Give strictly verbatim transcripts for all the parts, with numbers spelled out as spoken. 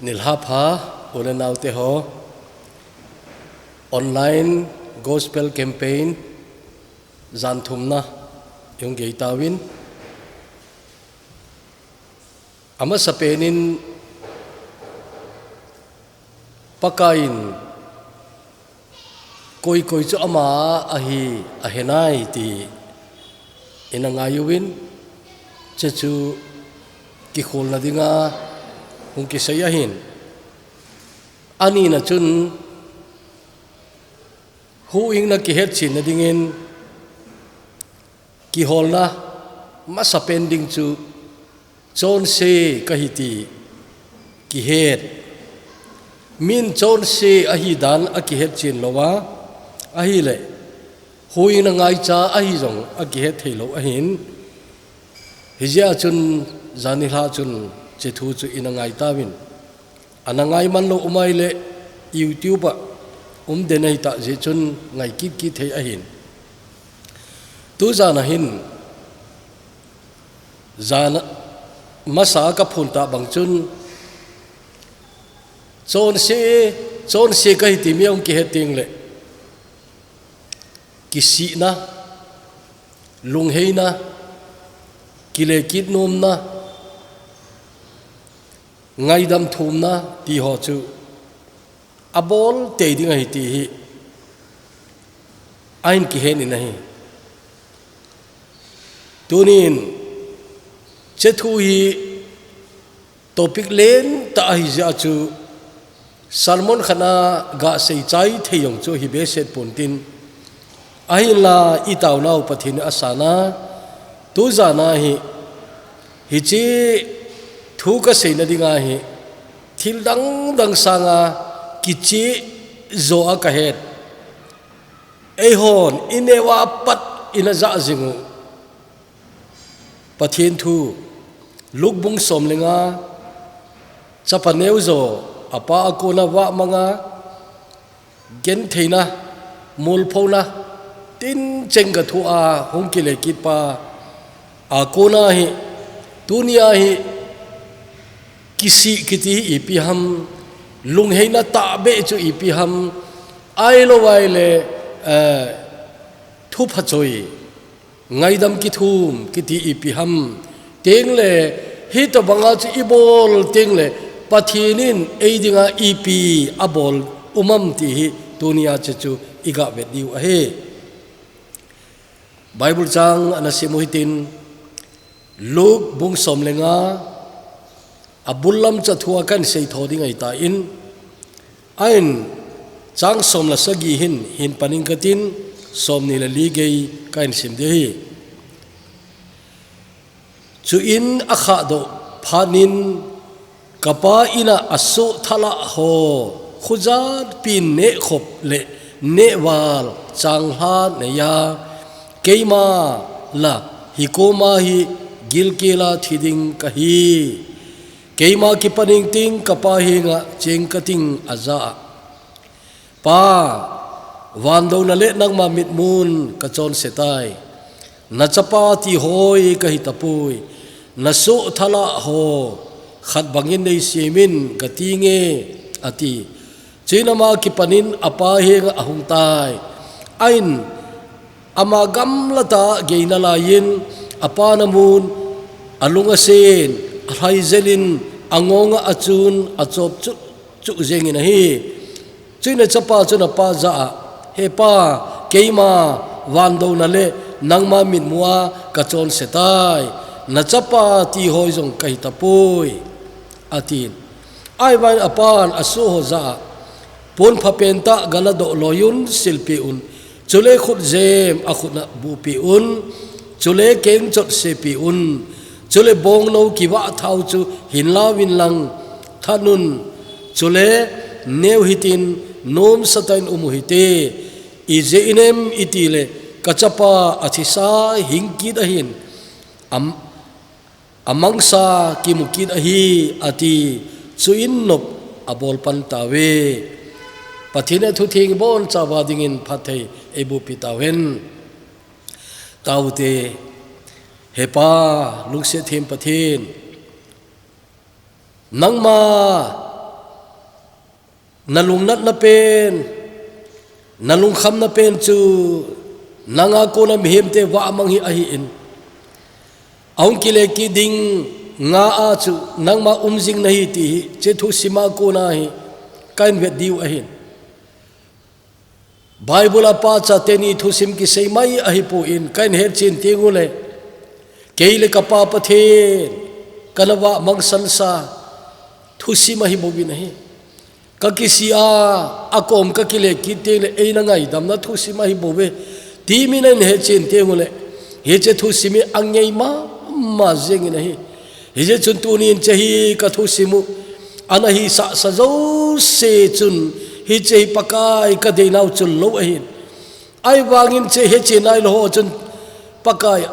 Nilhah pha, u le nau te ho, online gospel campaign, zan thumna, i hung gei tauvin. Amasapen in Pakaiyin koi koi chu ama ahi ahenai ti i na ngai uvin, che chu kikholna dinga hung kisei ahin. Anina chun huhhingna kihetchenna dingin kiholna masapen ding chu chonse kahi ti kihet. Min chonse ahi dan akihetchen louva, ahileh huhhingna ngaicha ahi jong akihet thei lou ahin. Hijeh a chun janilhah chun che thu chu i na ngai tauvin. Ana ngai man lou um ahileh YouTube a um den ahitah jeh chun ngai kit kit thei ahin. Tu jan a hin, jan masa ka phun tah bang chun, chonse, chonse kahi ti mi ahung kihet teng leh, kisihna, lungheina, kile kit nomna, ngaidam thumna ti ho chu abol tei ding ahi ti hi ahin kihen in ahi. Tunin che thu hi topic lentah ahi jeh a chu sermon khat a gasei chai thei jong chu hi behseh pon tin, ahinla i taonau Pathen in asan a, tu jan a hi, hiche thu kaseina dinga hi thil dang dang sanga kicheh jo a kahet. Eihon i neo a pat i na jah jing u Pathen thu, Luke bung som le nga, chapa neo jo, apa a kona vahmang a, gentheina, molphouna, tin cheng ka thu a hung kile kit pa a kona hi, tunia hi kisih kiti hi ipi ham, lungheina tahbeh chu ipi ham, ahilou ahileh, eh, thu phachoi, ngaidam kithum kiti ipi ham, teng leh, hitobanga chu i bol teng leh, Pathen in ei dinga ipi abol um am ti hi, tunia che chu i ga vet diu ahi. Bible chang ana sim u hitin, Luke bung som le nga, a bul lam chu thu a kahin sei tho ding ahi tan, ahin chang som le sagi hin, hin pan ing katin, som ni le li gei kahin sim ding ahi. Chuin akhah doh phat in, ka pa in a asoh thalah ho, khujat pin nehkhop le nehval changlha nei a, keima la hi koma hi gilkel a thi ding kahi. Keima kipan ing ting ka pa henga cheng kating, aja a. Pa, van douna le nangma mitmun ka chonse tai. Na chapa ti hoi kahi tapoi. Na soh thalah ho khat bangin nei simin kati nge, ati. Chuin ama kipan in apa henga ahung tai. Ahin ama gamla tah a gei nalaiyin, apa na mun, alung asen, alhai jel in, angong a achun, achop chuh chuh jeng in ahi. Chuin achapa chun apa jah a, He pa, keima van douna le nangma mitmu a ka chonse tai. Na chapa ti hoi jong kahi tapoi, atin. Ahivangin apan asoh ho jah a, Pon phapen tah gala doh loi un silpeh un. Chule khutjem akhut na buhpeh un. Chule keng chotse peh un. Chule bongnou kivah thao chu hin lauvin lang that un. Chule neo hitin, nomsa tah in um u hite. Ijeh inem itile ka chapa athisa hing kit ahin. Am- Amangsa kimu kit ahi, ati. Chuin nop abol pan tauve. Pathen in athutheng ibonchauva dingin phatthei eiboh peh tauhen. Taute, He Pa, lungset them Pathen. Nangma Na lungnatna pen, na lungkhamna pen chu nanga kona mihemte vahmang hi ahi in. Ahung kile kit ding nga a chu nangma um jing nahi ti hi, hiche thusima kona hi kahin vet diu ahin. Bible a pacha teni thusim kisei mai ahipoi, kahin hetchen teng uleh, kei le ka Pa Pathen kana vahmang sansa thusim ahi bouvin ahi. Ka kisih a, akom ka kile kit teng leh eina ngaidamna thusim ahi bouve, ti min ahin hetchen teng uleh, hiche thusim hi angei mama jengin ahi. Hijeh chun tunin hiche hi ka thusim u ana hisahsa jouse chun, hiche hi Pakai ka deinau chun lou ahin. Ahivangin hiche hetchen nailou ho chun Pakai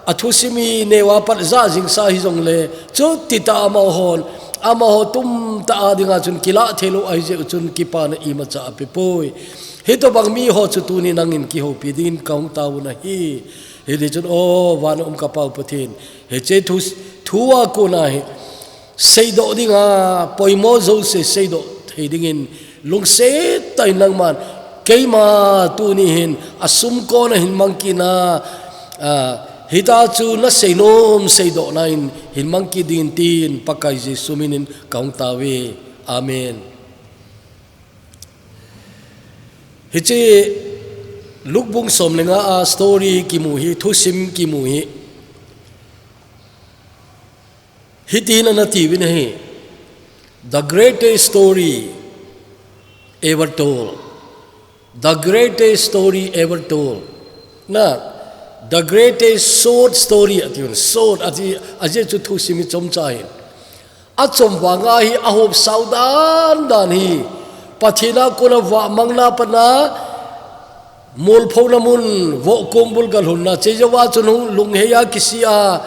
a thusim hi neo a pat ja jingsa hijongleh, chuti tah a amahon, amaho tumtah a dinga chun kilah theilou ahi jeh u chun kipana imacha ape poi. Hitobang miho chu tunin nangin kihoupi dingin kahung taovun ahi. Hiti chun, o, van a um ka Pa u Pathen, hiche thu, thu a kona hi seidoh dinga poimo jouse seidoh thei dingin lungset tah in nangman keima tuni hin asum kona hin mang kit na, a, hitia chu na seinom seidohna in hin mang kit dingin tin Pakai Jesu minin kahung taove. Amen. Hiche Luke bung som le nga a story kimu hi, thusim kimu hi, hitin ana tiuvin ahi: The greatest story ever told. The greatest story ever told. Na, the greatest short story atiuvin, short ati, ajeh chu thusim hi chomcha ahin. Achom vanga hi ahopsao dandan hi, Pathen a kona vahmangna pat a, molphouna mun, vohkom bul galhunna, hiche jouva chun hung lunghei a kisih a,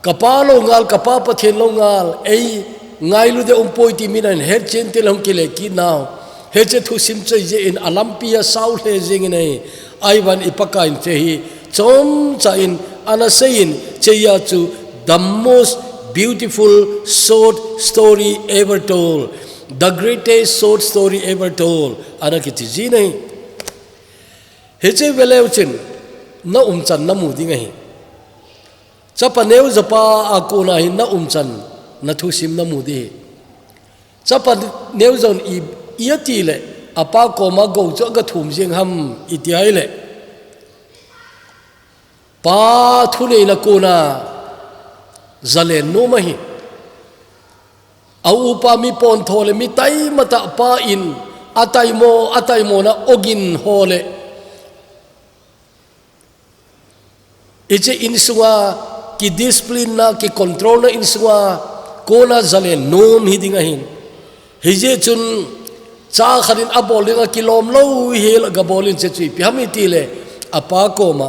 ka pa lou ngal, ka Pa Pathen lou ngal, ei ngailu ding umpoi ti min ahin hetchen teng leh hung kile kit nau. Hiche thusim chu ajeh in alampi a sao lheh jengin ahi. Ahivangin i Pakaiyin hiche hi chomcha in ana seiyin, hiche a chu the most beautiful short story ever told, the greatest short story ever told, ana kiti jin ahi. Hiche veleu chun na umchan namu ding ahi. Chapa neo jopa a kona hin na umchan, na thusim namu ding ahi. Chapa neo jo'n i, i ati leh, apa koma gou chu aga thum jeng ham i ti ahileh, pa thuneina kona jalen nom ahi. A upa mi pontho le mi taimatah pa in ataimo, ataimona ogin ho le, hiche insunga kidiscipline na, kicontrol na insunga kona jalen nom hi ding ahin. Hijeh chun cha khat in abol dinga kilom lou hel a gabol in, hiche chu ipi ham i ti leh, apa koma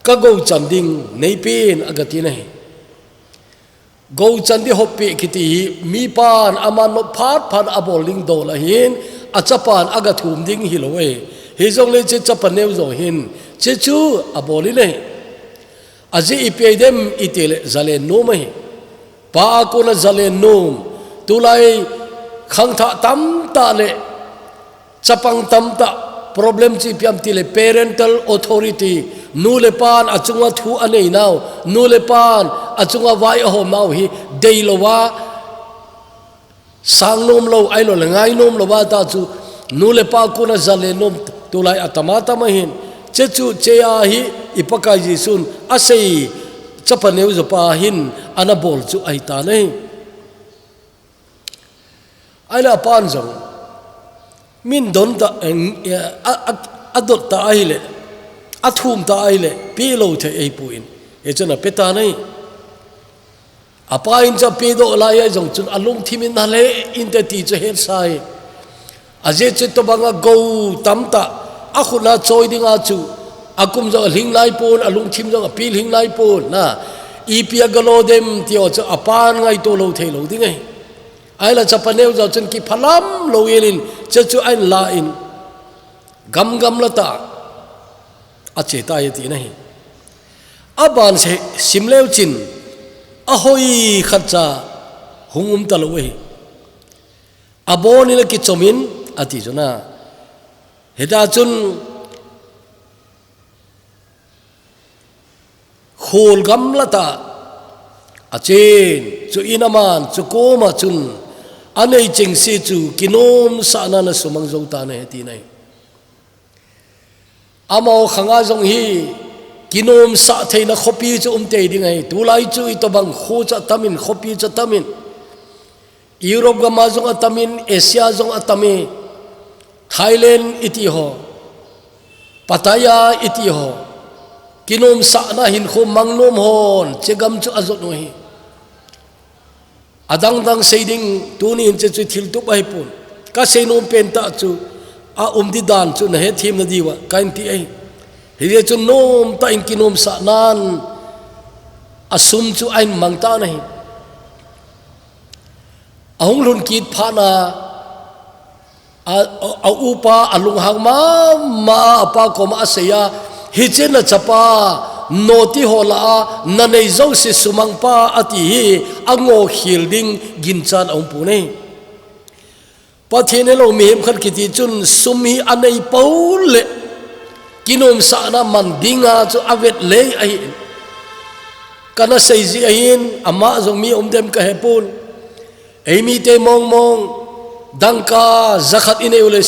ka gou chan ding neipen aga tin ahi. Gou chan ding hoppeh kiti hi, mipan aman nop phat phat abol ding dol ahin, achapan aga thum ding hilou ahi. Hijongleh hiche chapa neo jo hin hiche chu abol in ahi. Ajeh ipi ahi dem i ti leh, jalen nom ahi. Pa a kona jalen nom. Tulai khangthah tamtah le chapang tamtah problem chu ipi ham ti leh, parental authority, nu le pan achunga thu anei nau, nu le pan achunga vai ahom nau hi deilou a, sang nom lou, ahilou le ngai nom lou a ta chu, nu le pa kona jalen nom tulai atam atam ahin. Hiche chu hiche a hi i Pakai Jesun asei, chapa neo jopa hin ana bol chu ahi tan ahi. Ahileh apan jong, min don ta, eng, a, a, adot ta ahileh, athum ta ahileh, pe lou thei ahipoi. Hichun ape tan ahi. Apa in chu apedoh lai a jong chun alungthim in nalheh inte ti chu ahetsa ahi. Ajeh chu tobanga gou tamtah, akhut a choi dinga chu, akum jong alhing naipon, alungthim jong apilhing naipon, na, ipi a galo dem ti ho chu apan ngaito lou thei lou ding ahi. Ahileh chapa neo jo chun kiphalam lou elin, hiche chu ahin la in, gamgam la ta, ache tai ati nahi. Aban se sim leu chun, ahoi khatcha hung um talou ahi. Abon in akichom in ati chu na. Hita chun khul gamla ta achen chu in aman chu koma chun anei chengse chu kinomsahna na sumang zo ta na he ti nai. Amaho khanga jong hi kinomsah theina khopi chu um tei ding ahi. Tulai chu itobang khu chu atamin, khopi chu atamin. Europe gama jong atamin, Asia jong atami. Thailand iti ho, Pattaya iti ho, kinomsahna hinkho mangnom hon chegam chu ajot u ahi. Adangdang sei ding tuni hin che chu thiltup ahipon. Ka seinom pen tah chu a um di dan chu na hethem na diuva kahin ti ahi. Hijeh chun nomtah in kinomsahnan asum chu ahin mang tan ahi. Ahung lhun kit phat a, a, a, a upa alunghang mama a, apa koma asei a, hiche na chapa noti ho lah a, na nei jouse sumang pa ati hi, angokhel ding ginchat aum pon ahi. Pathen helou mihem khat kiti chun sum hi anei pou le kinomsahna man dinga chu avet lei ahi. Kana sei ji ahin, ama jong mi um dem ka hepon. Eimite mongmong, dangka jakhat inei ule,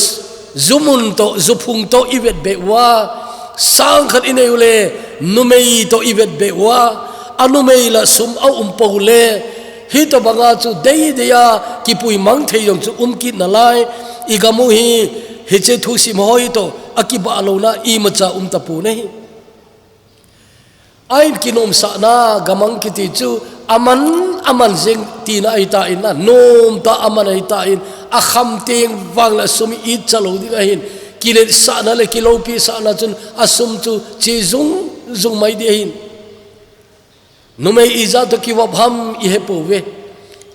jumun toh, juphung toh ivet beh uva, sangkhat inei ule, numei toh ivet beh uva, anumei lah sum aum pou le, hitobanga chu deidei a kipui mang thei jong chu um kit nalai, igam u hi, hiche thusim ho hi toh akibah louna imacha um tapon ahi. Ahin kinomsahna gamang kiti chu aman, aman jeng tina ahitan, anomtah aman ahitan, akham teng vang le asum hi itcha lou ding ahin, kiletsahna le kiloupisahna chun asum chu che jung jung mai ding ahin. Numei ijat toh kivop ham ihepouve.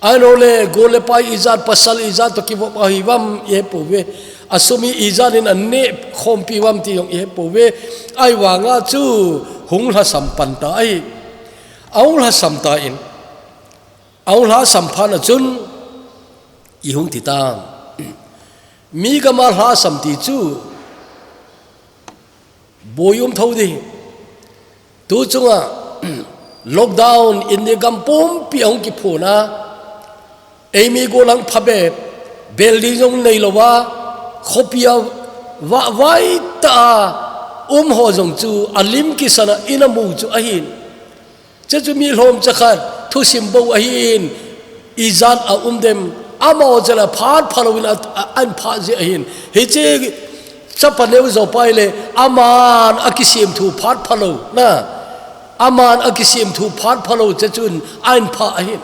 Ahilouleh, gol le pai ijat, pasal ijat toh kivop ahiuvam ihepouve. Asum hi ijat in aneh khompi uvam ti jong ihepouve. Ahivanga chu hung lhasam pan ta ahi. Ahung lhasam tan, ahung lhasam phat a chun ihung ti tan. Mi gama lhasam ti chu boi um tho ding. Tu chunga lockdown India gam pumpi ahung kiphun a, eimi gollhang phabep, building jong neilouva, khopia vahvai tah a um ho jong chu alim kisan a ina mu chu ahin. Che chu mi lhomcha khat thusim bou ahin, ijat a um dem, amaho chela phat phalou in a, a, ahin phah ji ahin. Hiche chapa neo jopa hile, aman akisem thu phat phalou na. Aman akisem thu phat phalou che chun ahin phah ahin.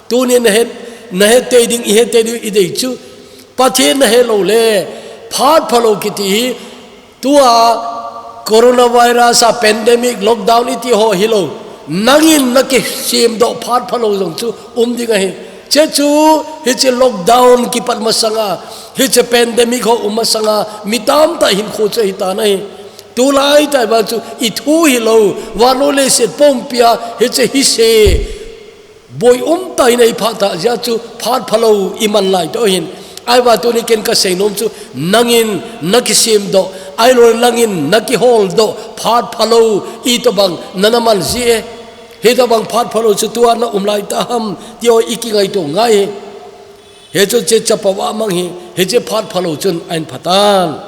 Tuni na het, na het tei ding, i het tei ding i dei chu. Pathen na helou le, phat phalou kiti hi, tua coronavirus a pandemic lockdown iti ho hilou. Nangin na kisemdoh phat phalou jong chu um ding ahi. Che chu hiche lockdown kipat masanga, hiche pandemic ho um masanga, mi tamtah hinkho chu ahitan ahi. Tulai tah vang chu i thu hilou, vannoi leiset pumpia hiche hise. Boi umtah in eiphah tah jeh a chu phat phalou iman lai toh ahin. Ahivang tuni ken kasei nom chu nangin na kisemdoh, ahilou nangin na kiholdoh phat phalou itobang nana man ji e. Hitobang phat phalou chu tua na um lai tah ham ti ho i kingaito ngai e. Hiche chu che chapa vamang hi, hiche phat phalou chun ahin phatan.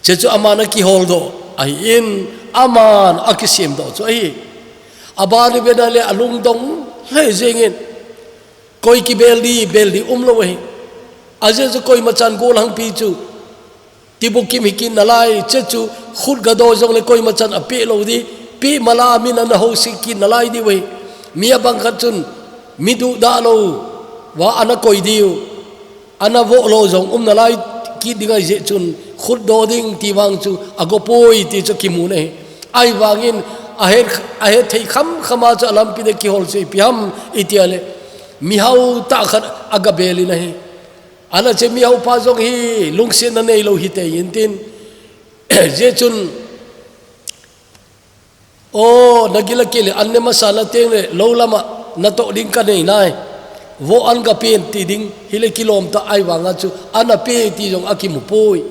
Che chu aman akiholdoh ahin, aman akisemdoh chu ahi. Aban uvin ahile alungdong lheh jengin. Koi kibel di, bel di umlou ahi. Ajeh chu koima chan gollhangpi chu tibukim hi kit nalai, che chu khut gadoh jongle koima chan apeh lou di, peh mala min ana house kit nalai diu ahi. Mi abang khat chun mi duhdah louva ana koi diu. Ana voh lou jong um nalai kit ding ahi jeh chun, khut doh ding ti vang chu agopoi ti chu kimu ahi. Ahivangin ahet, ahet thei khamkham a chu alampi a kihol chu ipi ham iti ahile, mihao tah khat agabel in ahi. Ana che mihao pa jong hi lungsetna neilou hitei intin. Jeh chun O, na gil a kile, an ne masa na teng le, lou lama, na toh ding ka nei nai. Vo an ga pen ti ding, hile kilom ta ai vanga chu, ana pe ti jong a kimu poi.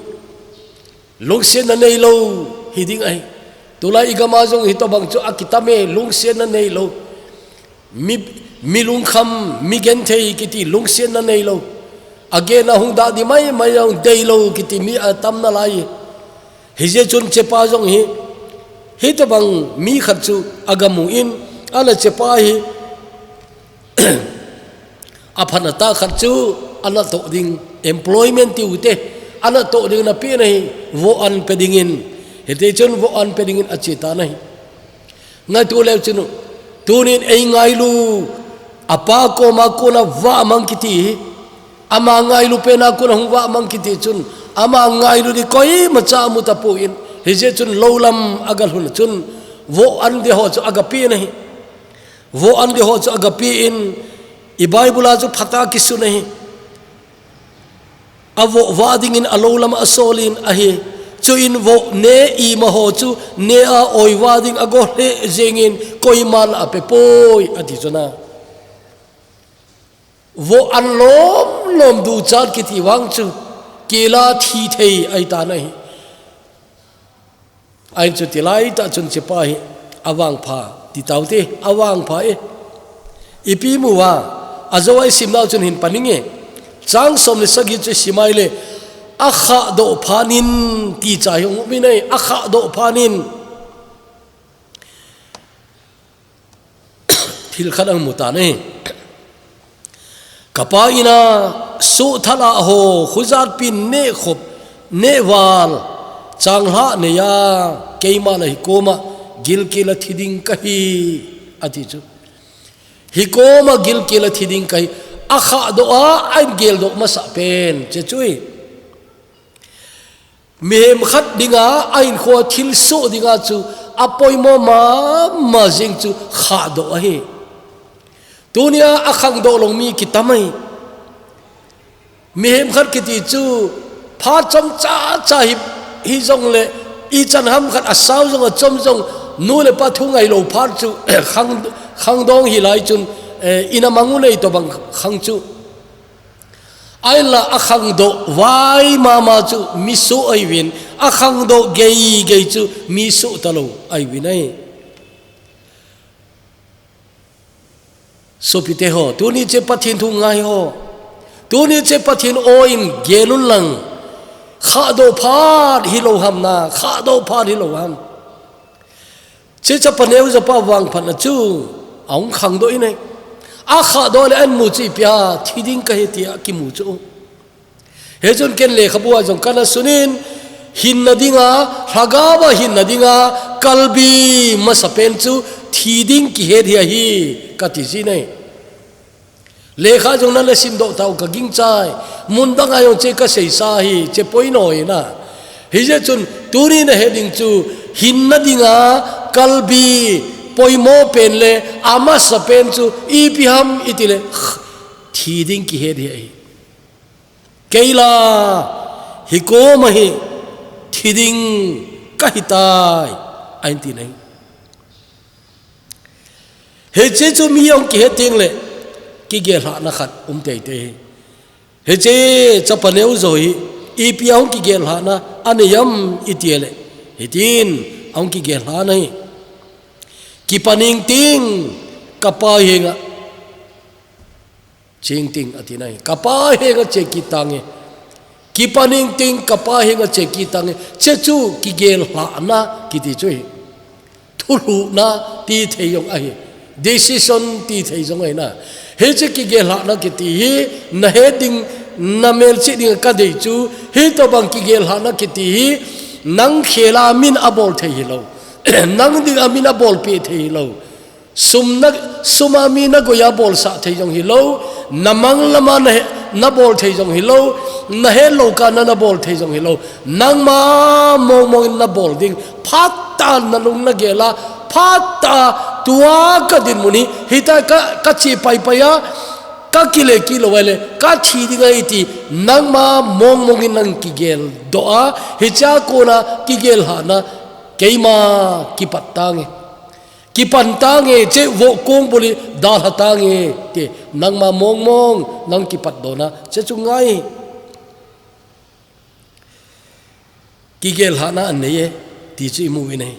Lungsiatna nei lo hi ding ahi. Tulai i gama jong hi tobang chu a kitame, lungsiatna nei lo. Mi, mi lungkham, mi genthei kiti lungsiatna nei lo. A gen a hung dah di mai, mai jong dei lo kiti mi a tam nalai. Hijeh chun chepa jong hi, hi tobang mi khat chu a gamu in, ana chepa hi, a phatna tah khat chu ana toh ding, employment ti u te, ana toh ding na pe na hi, vo an pe dingin, hiti chun vo an pe dingin a che ta na hi. Ngaito leu chun, tunin ei ngailu, a pa koma kona vah mang kiti hi, ama ngailu pena kona hung vah mang kiti chun, ama ngailu di koimacha mu ta poi, hijeh chun lou lam a ga lhun chun, vo an di ho chu a ga pe na hi. Vo an di ho chu a ga pe in, i Bible a chu phat a kisun ahi. A vo vah dingin a lou lam a sol in ahi. Chuin vo ne ima ho chu ne a oi vah ding a go hle jengin koiman a pe poi a ti chu na. Vo an lom lom duchat kiti vang chu kila thi thei ai ta na hi. Ahin chu tilai tah chun chepa hi a vangpha ti tau te, a vangpha e. Ipi mu va, a zo ai sim nau chun hin paning e. Chang som le sagi chu simai le, a khah doh phan in ti cha hi um in ai, a khah doh phan in. Thil khat ang mu ta ne. Ka pa ina suh thala ho, khujat pin ne khop, ne val, chang hla ne ya, keima la hi koma, gilkila thi ding ka hi, a ti chu. Hi koma gilkila thi ding ka hi, a khah doh a, a in gel doh masa pen, che chui. Mihem khat dinga, a in kho thil suh dinga chu, a poimo mama jing chu khah doh ahi. Tunia a khang doh long mi kitam ai. Mihem khat kiti chu pha chom cha cha hi, hi jong le i chan ham khat a sau jong a chom jong nu le pa thu ngai lo phat chu khang, khang dong hi lai chun, eh, ina mangu nei to bang khang chu. Ai la a khang doh vai mama chu mi suh ai vin, a khang doh gei gei chu mi suh ta lo ai vin ai. Sopite ho, tuni che Pathen thu ngai ho. Tuni che Pathen o in gelun lang. Khah doh phat hi lo ham na, khah doh phat hi lo ham. Che chapa neu japa vang phat na chu, a hung khang doh in ai. A khah doh le an mu chi pia, thi ding ka hi tia kimu chu. He chun ken lekhabu a jong kana sunin, hinna dinga, lhagao a hinna dinga, kalbi masa pen chu, thi ding kihet hi ahi, ka ti ji nei. Lekha jong na le sim doh tau ka ging chai, mun dang a jong che ka sei sa hi, che poi noi na. Hi je chun, tuni na he ding chu, hinna dinga, kalbi, poimo pen le, a masa pen chu, ipi ham iti le, thi ding kihet hi ahi. Kei la, hi koma hi, thi ding ka hi tai, a in ti nei. He che chu mi a hung kihet ting le, kigel hla na khat um tei tei hi. He che chapa neu jo hi, ipi a hung kigel hla na, a nei am i ti le, hitin a hung kigel hla na hi. Kipaning ting, ka pa henga. Ching ting a ti nai. Ka pa henga che kit tange. Kipaning ting ka pa henga che kit tange. Che chu kigel hla na kiti chu hi. Thulhuh na ti thei jong ahi. Decision ti thei jong ahi na. He che kigel hla na kiti hi. Na he ding na mel che ding ka dei chu. Hi to bang kigel hla na kiti hi. Nang khela min a bol thei hi lo. Nang ding a min a bol pe thei hi lo. Sum na, sum a mi na goya bol sa thei jong hi lo, na mang lama na he, na bol thei jong hi lo, na he lo ka na na bol thei jong hi lo, nangma mong mong in na bol ding, phat ta na lung na gel a, phat ta tua ka dinmun hi, hita ka, ka chi pai pai a, ka kile kilo ai le, ka thi ding ai ti, nangma mong mong in nang kigel doh a, hicha kona kigel hla na, keima kipat tange. Kipan tange, che vohkong bul hi dalha tange, ti nangma mongmong nang kipatdohna, che chu ngai. Kigelhahna anei e, ti chu imu uve.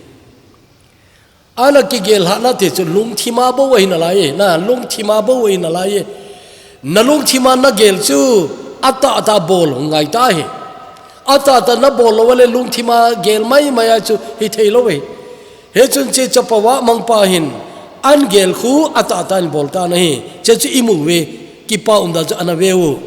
Ana kigelhahna te chu lungthima bou ahi nalai e, na lungthima bou ahi nalai e. Na lungthima nagel chu atahtah bol ngai tahi. Atahtah nabol lou le lungthima gel maimai a chu hithei lou e. Hichun che chapa vahmangpa hin, an gel khu atahtah in bol tan ahi. Che chu imu uve, kipa umdan chu ana ve u.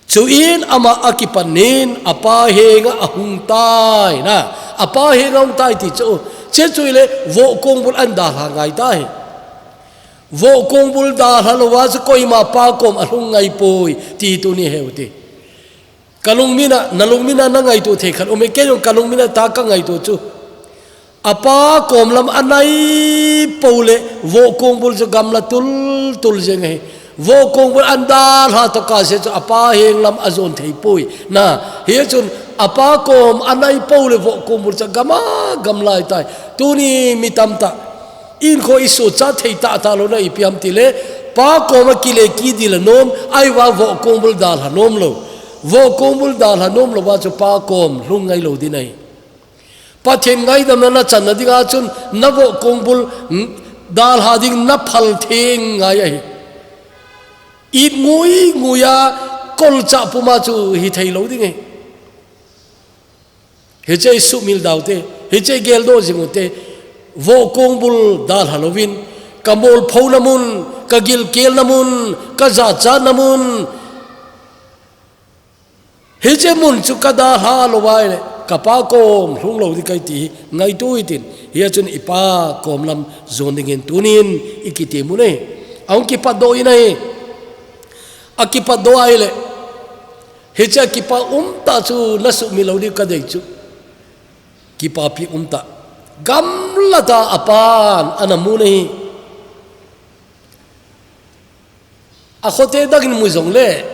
Chuin ama akipan in apa henga ahung tai na. Apa henga ahung tai ti chu. Che chu ile vohkong bul an dalha ngai tahi. Vohkong bul dalha louva chu koima pa kom alhung ngai poi ti tuni heu te. Ka lungmina, na lungmina na ngaito thei khat um e, kei jong ka lungmina ta ka ngaito chu. Apa kom lam anai pou le, vohkong bul chu gamla tultul jeng ahi. Vohkong bul an dalha toh kah se chu apa heng lam ajon thei poi. Na, hichun apa kom anai pou le vohkong bul chu gama gam lai tai. Tuni mi tamtah in kho i suhchat thei tahtah louna ipi ham tile, pa koma kile kit ding la nom, ahivang vohkong bul dalha nom lou. Vohkong bul dalha nom louva chu pa kom lhung ngai lou ding ahi. Pathen ngaidamna na channa dinga chun na vohkong bul dalha ding na phal theng ngai ahi. It ngui nguia kolcha puma chu hithei lou ding ahi. Hiche i sumil dau te, hiche i geldoh jing u te, vohkong bul dalha louvin, ka molphouna mun, ka gilkelna mun, ka jachatna mun, hiche mun chu ka dalha lou uva ile, ka pa kom lhung lou ding kahi ti hi ngaito hitin, hia chun i pa kom lam jon dingin tunin i kitem u ahi. Ahung kipatdoh in ahi. Akipatdoh a ile, hiche a kipa umtah chu na sumil lou ding ka dei chu. Kipapi umtah. Gamlata apan ana mu ahi. Akhote dangin mu jongle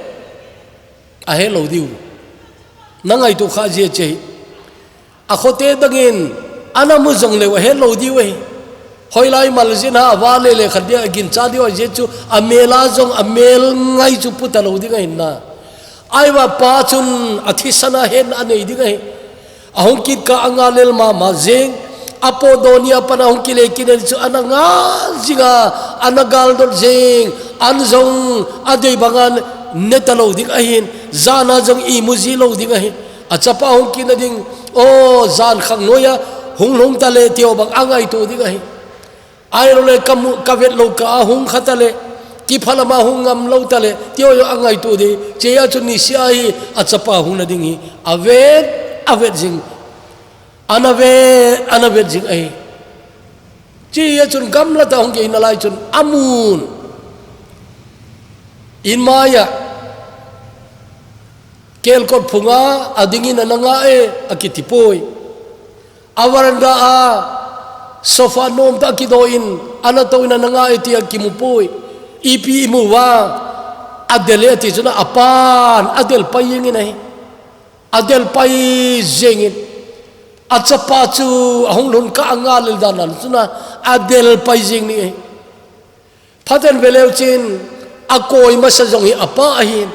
ahe lou diu. Na ngaito kha jeh cheh. Akhote dangin ana mu jongleu ahe lou diu ahi. Hoilai mal jin ha, ava lele khat dia agincha diu ahi jeh chu, amel a jong amel ngai chu puta lou ding ahin na. Ahivang pa chun athisan a hetna anei ding ahi. Ahung kit kah a nga lel mama jing. Apotdoh ni a pat ahung kile kit ni chu ana nga jing a, ana galdot jing. An jong adei banga neta lou ding ahin. Jan a jong imu ji lou ding ahi. Achapa hung kit na ding, o, jan khang noiya hung lhung tale ti ho bang angaito ding ahi. Ahilou le ka mu, ka vet lou kah a hung kha tale, kiphalam a hung ngam lou tale ti ho jong angaito ding. Chea chu nisea hi achapa hung na ding hi avet, avet jing. Ana vet, ana vet jing ahi. Chea chun gamlata hung kei nalai chun amun. In maiya kelkot phunga adingin ana nga e, akiti poi. A veranda a sofa nomtah akidoh in, ana tou in ana nga e ti akimu poi. Ipi imu uva, adel e ati chun apan adel pai jengin ahi. Adel pai jengin. Achapa chu ahung lhun kah a nga lel dan a chun adel pai jeng ni ahi. Phaten veleu chun akoi masa jong hi apa ahin.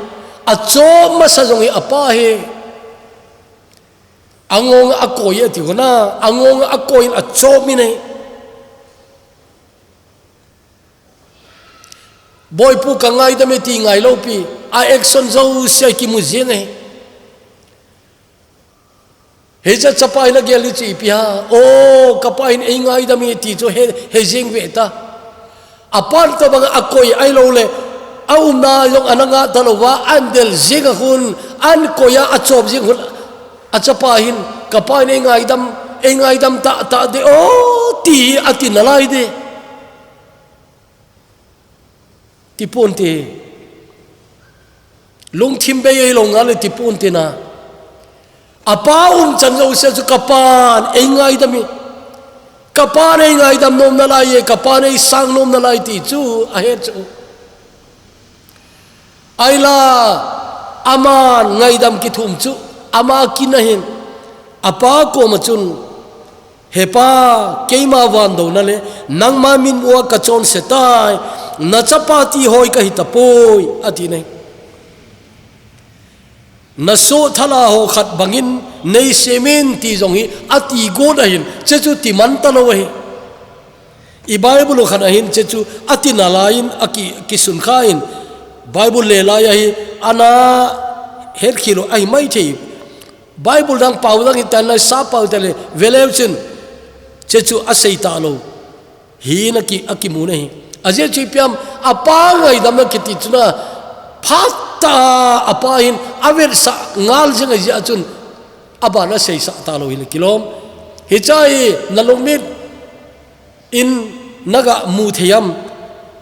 Achop masa jong hi apa ahi. Angong akoi ati hona, angong akoi in achop min ahi. Boipu ka ngaidam e ti ngailou pi, a action jouse kimu jeng ahi. Hiche chapa hin agel ni chu ipi ham, o, ka pa hin ei ngaidam e ti chu he, he jeng ve ta. Apan tobang akoi ahilou le, aumna jong ana nga talou va, an del jeng a hun, an koi a achop jeng hun, achapa hin, ka pa hin ei ngaidam, ei ngaidam tahtah de o, ti ati nalai de. Ti ponte. Lungthim bei ahilou nga le ti ponte na. Apa umchan jouse chu ka pan ei ngaidam e. Ka pan ei ngaidam nom nalai e, ka pan ei sang nom nalai ti chu ahe chu. Ahinla, aman ngaidam kithum chu, ama kin ahin, apa koma chun, He Pa, keima vandouna le nangma mitmua kachonse tai, nachapa tihoi kahi tapoi, ati nai. Nasoh thala ho khat bangin neisemin ti jong hi ati got ahin, chechu timan talou ahi. I Bible u khat ahin, chechu ati nalaiyin aki, kisunkha in, Bible le lai ahi, ana hetkhel u ahi maithei. Bible dang pau dang hitan lai sa pau tale, veleu chun, chechu asei talou. Hi na ki, akimu na hi. Ajeh chu ipi ham, apa ngaidamna kiti chuna, phat tah a apa hin, avetsah ngal jing ajeh chun, abana seisah talou hi na kilom. Hiche hi, nalungmit in naga mu thei ham.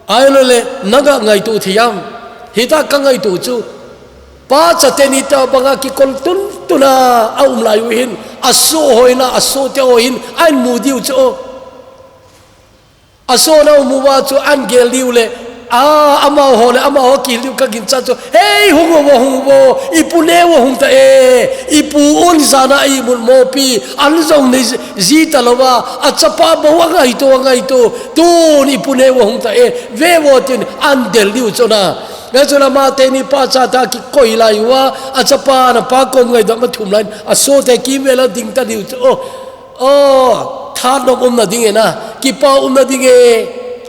Ahilou le, naga ngaito thei ham. Hita kangaito chu. Pa chate ni tobanga kikol tuntuna aum lai u hin. Asoh ho in, asoh te ho hin, ahin mu diu chu. Asoh na um uva chu ahin gel diu le, a, amaho le, amaho kihil diu kaginchat chu. Hei, hung uvo, hung uvo, ipu neo hung ta e, ipu un jana imut mopi, an jong nei ji talouva, achapa bou angaito, angaito, tun ipu neo hung ta e, ve vo tin ahin del diu chu na. Hijeh chun ama teni pa chate kikoi lai uva, achapa na pa kom ngaidam a thum lai in, asoh te kimvel a ding ta diu chu. O, o, thanop umna ding e na, kipa umna ding e,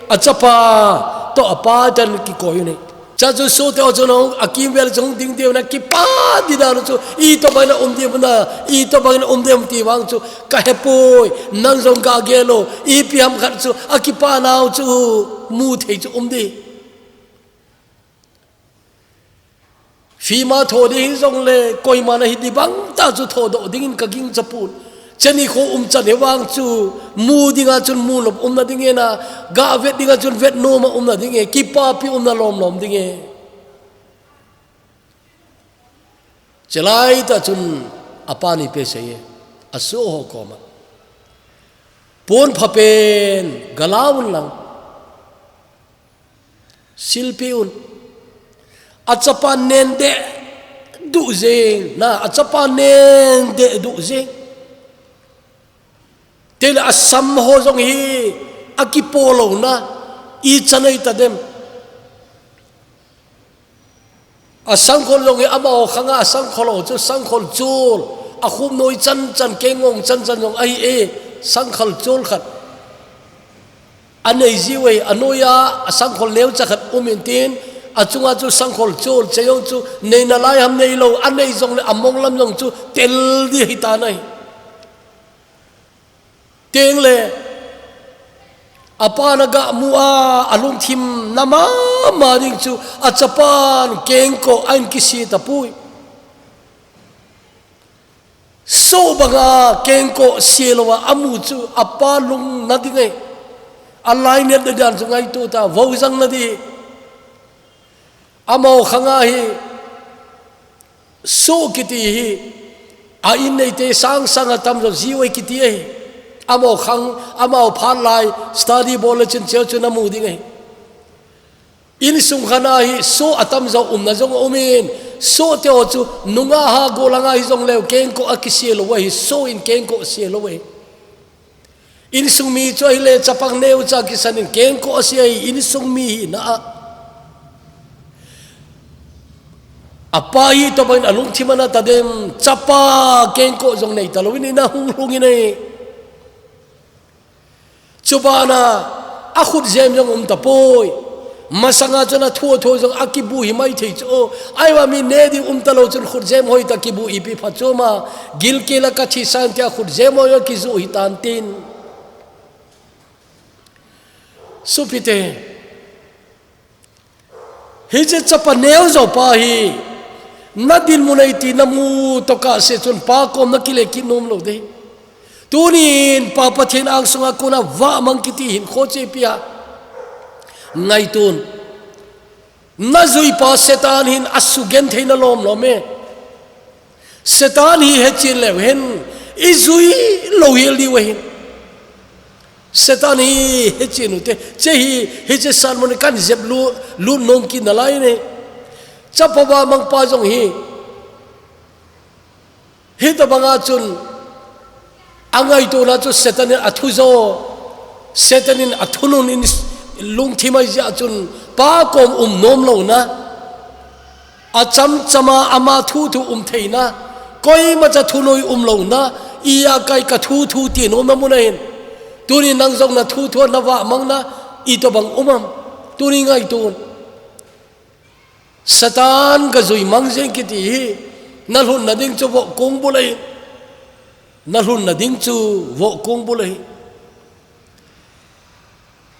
achapa toh apa ten kikoi u ne. Chuche chu soh te ho chun hung, akimvel chu hung ding diu na, kipa di dan chu, itobang in um diu na, itobang in um diu ti vang chu, kahepoi, nang jong kagel o, ipi ham khat chu, akipa nau chu, mu thei chu um di. Film a tho di hijong le, koima na hi di bang ta chu thodoh dingin kagingcha pon. Cheni kho umchan hi vang chu, mu dinga chun mu nop umna ding e na, gavet dinga chun vet noma umna ding e, kipapi umna lomlom ding e. Chelai ta chun apa ni pe sei e, asoh ho koma. Pon phapen, gala un lang. Silpi un. Achapa nen deh duh jeng, na, achapa nen deh duh jeng. Tele asam ho jong hi akipo lou na, ichan ahi ta dem. Asangkhol jong hi amaho khanga asangkhol ho chu sangkhol chol, akhum noi chan chan, keng ngong chan chan jong ahi e, sangkhol chol khat. Anei jiu e, anoi a, asangkhol neocha khat um in tin, achunga chu sangkhol chol, che jong chu neina lai ham neilou, anei jong le among lam jong chu tel di hi ta nai. Teng le, apa na ga mu a, alungthim na mama ding chu, achapan kengkoh ahin kise tapoi. Soh banga kengkoh se lou a amu chu apa lung na ding e. Alai net na dan chu ngaito ta, vo jang na di. Amaho khanga hi, soh kiti hi, a in neite sang sang a tamjo jiu e kiti e. Amaho khang, amaho phat lai, study bol le chun cheu chu na mu ding e. Insung khat a hi soh atamjo umna jong aum in, soh te ho chu nungah a golanga hijong leu kengkoh akise lou ahi, soh in kengkoh ase lou ahi. Insung mi chu ahile chapang neocha kisan in kengkoh ase ahi, insung mi hina a. Apa hi tobang in alungthim ana ta dem, chapa kengkoh jong nei talou in ina hung lhung in ahi. Chubana, akhut jem jong um tapoi. Masanga chun athu athu jong akibu hi mai thei chu. Ahivang mi ne ding um talou chun khut jem hoi ta kibu ipi pha chu ma. Gilkel a kathi san tia khut jem hoi a kiju hi tan tin. Sopite. Hiche chapa neojo pa hi, na dinmun a iti na mu toh kah se chun pa kom na kile kit nom lou ding. Tunin Pa Pathen angsunga kona vahmang kiti hin khoche pia. Ngaitun. Na juipa Satan hin asugenthei na lom lom e. Satan hi hechen leu hen, i jui lou hel diu ahin. Satan hi hechen u te, che hi, hiche sermon kan jep lu, lut nom kit nalai ne. Chapa vahmang pa jong hi. Hitobanga chun, A ngaitona chu Satan in a thu zo, Satan in a thunun in lungthim ahi jeh chun Pa kom um nom lona, a chamchama ama thu thu um theina, koimacha thunoi um lona, i a kai ka thu thu ti nom na mun ahin. Tuni nang jong na thu thu na vah mang na, itobang um am. Tuni ngaitun. Satan ka jui mang jeng kiti hi, na lhunna ding chu vohkung bul ahi, na lhunna ding chu vohkung bul ahi.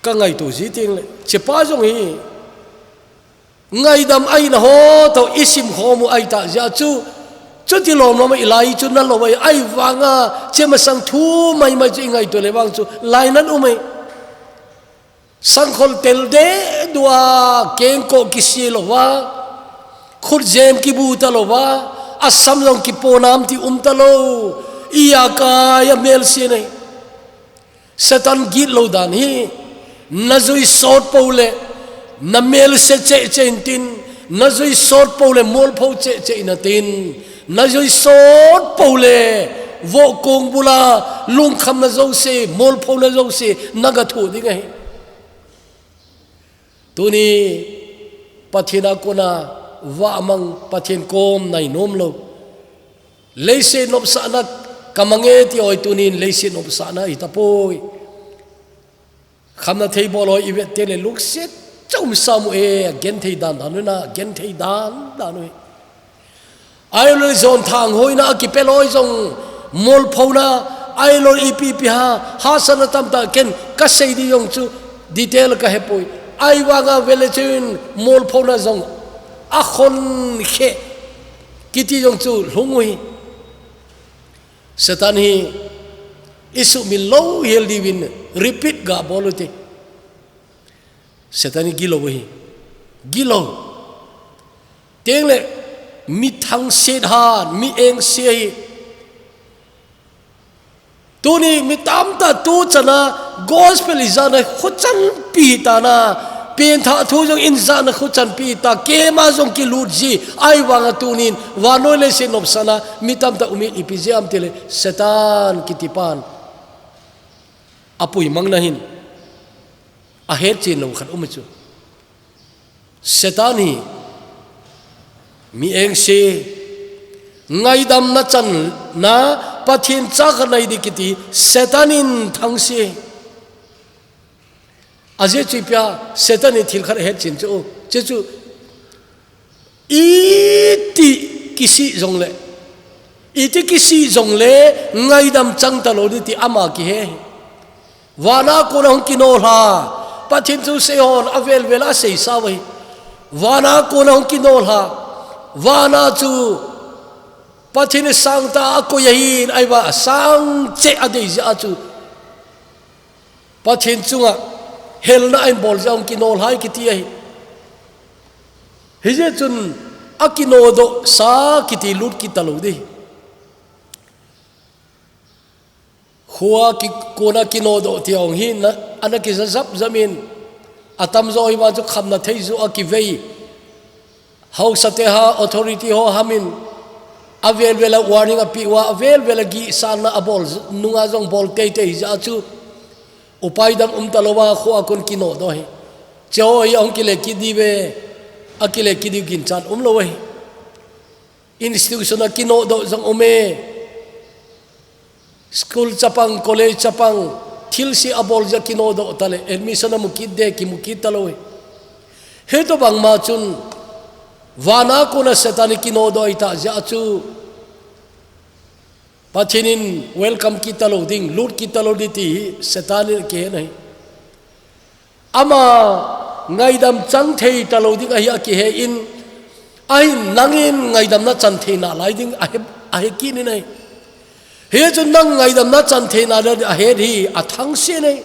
Ka ngaito ji teng le, chepa jong hi, ngaidam aina ho to i sim khom u ahi ta jeh chu, chuti lom lom i lai chu na lo ahi, ahi vanga, che masang thu mai mai chu i ngaito le vang chu, lai nan um ahi. Sangkhol tel de dua, kengkoh kisi lova, khutjem kibu ta lova, a sam jong kipo nam ti um ta lo, i a kai a melse nei. Satan git lo dan hi, na jui sot po le, na melse che che in tin, na jui sot po le, molpho che che in a tin, na jui sot po le, vohkung bula, lungkhamna jouse, molphona jouse, na ga thu ding ahi. Tuni Pathen a kona vah mang, Pathen kom nai nom lo. Leiset nopsahna ka mang e ti hoi tunin leiset nopsahna hi tapoi. Khamna thei bol hoi i vet te le lungset chom sam u e, gen thei dan dan u na, gen thei dan dan u. Ailol jon thang hoina a kipel hoi jong molphona, ailol ipi ipi ha, hahsatna tamtah ken ka sei di jong chu detail ka hepoi. Ahi vanga vele chun molphona jong a khon khe kiti jong chu lhung u hi. Satan hi i sumil lou hel diuvin repeat ga bol u te. Satan hi gilo hi. Gilo. Teng le mi thangset han, mi engse hi. Tuni mi tamtah tu chana gospel i jana khuchanpi tana, pengthah thu jong in jana khuchanpi ta, keima jong kilut ji, ahi vanga tunin, vannoi leiset nopsahna, mi tamtah um in ipi jeh ham tile, Satan kitipan. A pui mang na hin. A hetchen lou khat um chu. Satan hi mi engse, ngaidamna channa, Pathen cha khat nei di kiti, Satan in thangse. A jeh chu ipi a, Satan in thil khat a hetchen chu, che chu, iti kisih jongle, iti kisih jongle, ngaidam chang talou di ti ama kihe. Vana kona hung kinolha, Pathen chu seihon a velvel a seisa u ahi. Vana kona hung kinolha, vana chu Pathen in sangtah a koi ahin, ahi vanga sangcheh a dei jeh a chu Pathen chunga helna ahin bol jeh a hung kinolha ahi kiti ahi. Hijeh chun a kinodoh sa kiti lut kit talou di. Khua ki, kona kinodoh ti hung hi na, ana kija jap jam in, atamjo hi vang chu khamna thei joh a kivei. Haosa te ha authority ho hamin, a velvel a warning a peh uva, a velvel a gihsanna a bol, nunga jong bol teitei jeh a chu. Upai dang um talou va khua kon kinodoh hi. Che ho hi ahung kile kit diu ve, a kile kit diu ginchat umlou ahi. Institution a kinodoh jong um e. School chapang, college chapang, thilse a bol jeh a kinodoh tale, admission a mu kit de, kimu kit talou e. Hitobang ma chun, vana kona Satan in kinodoh ahi ta jeh a chu, Pathen in welcome kit talou ding, lut kit talou di ti hi, Satan in kihe na hi. Ama ngaidam chang thei talou ding ahi a kihe in, ahin nangin ngaidamna chan thei nalai ding ahe, ahe kit in ahi. Hichun nang ngaidamna chan thei nalai ding ahe hi athangse nei.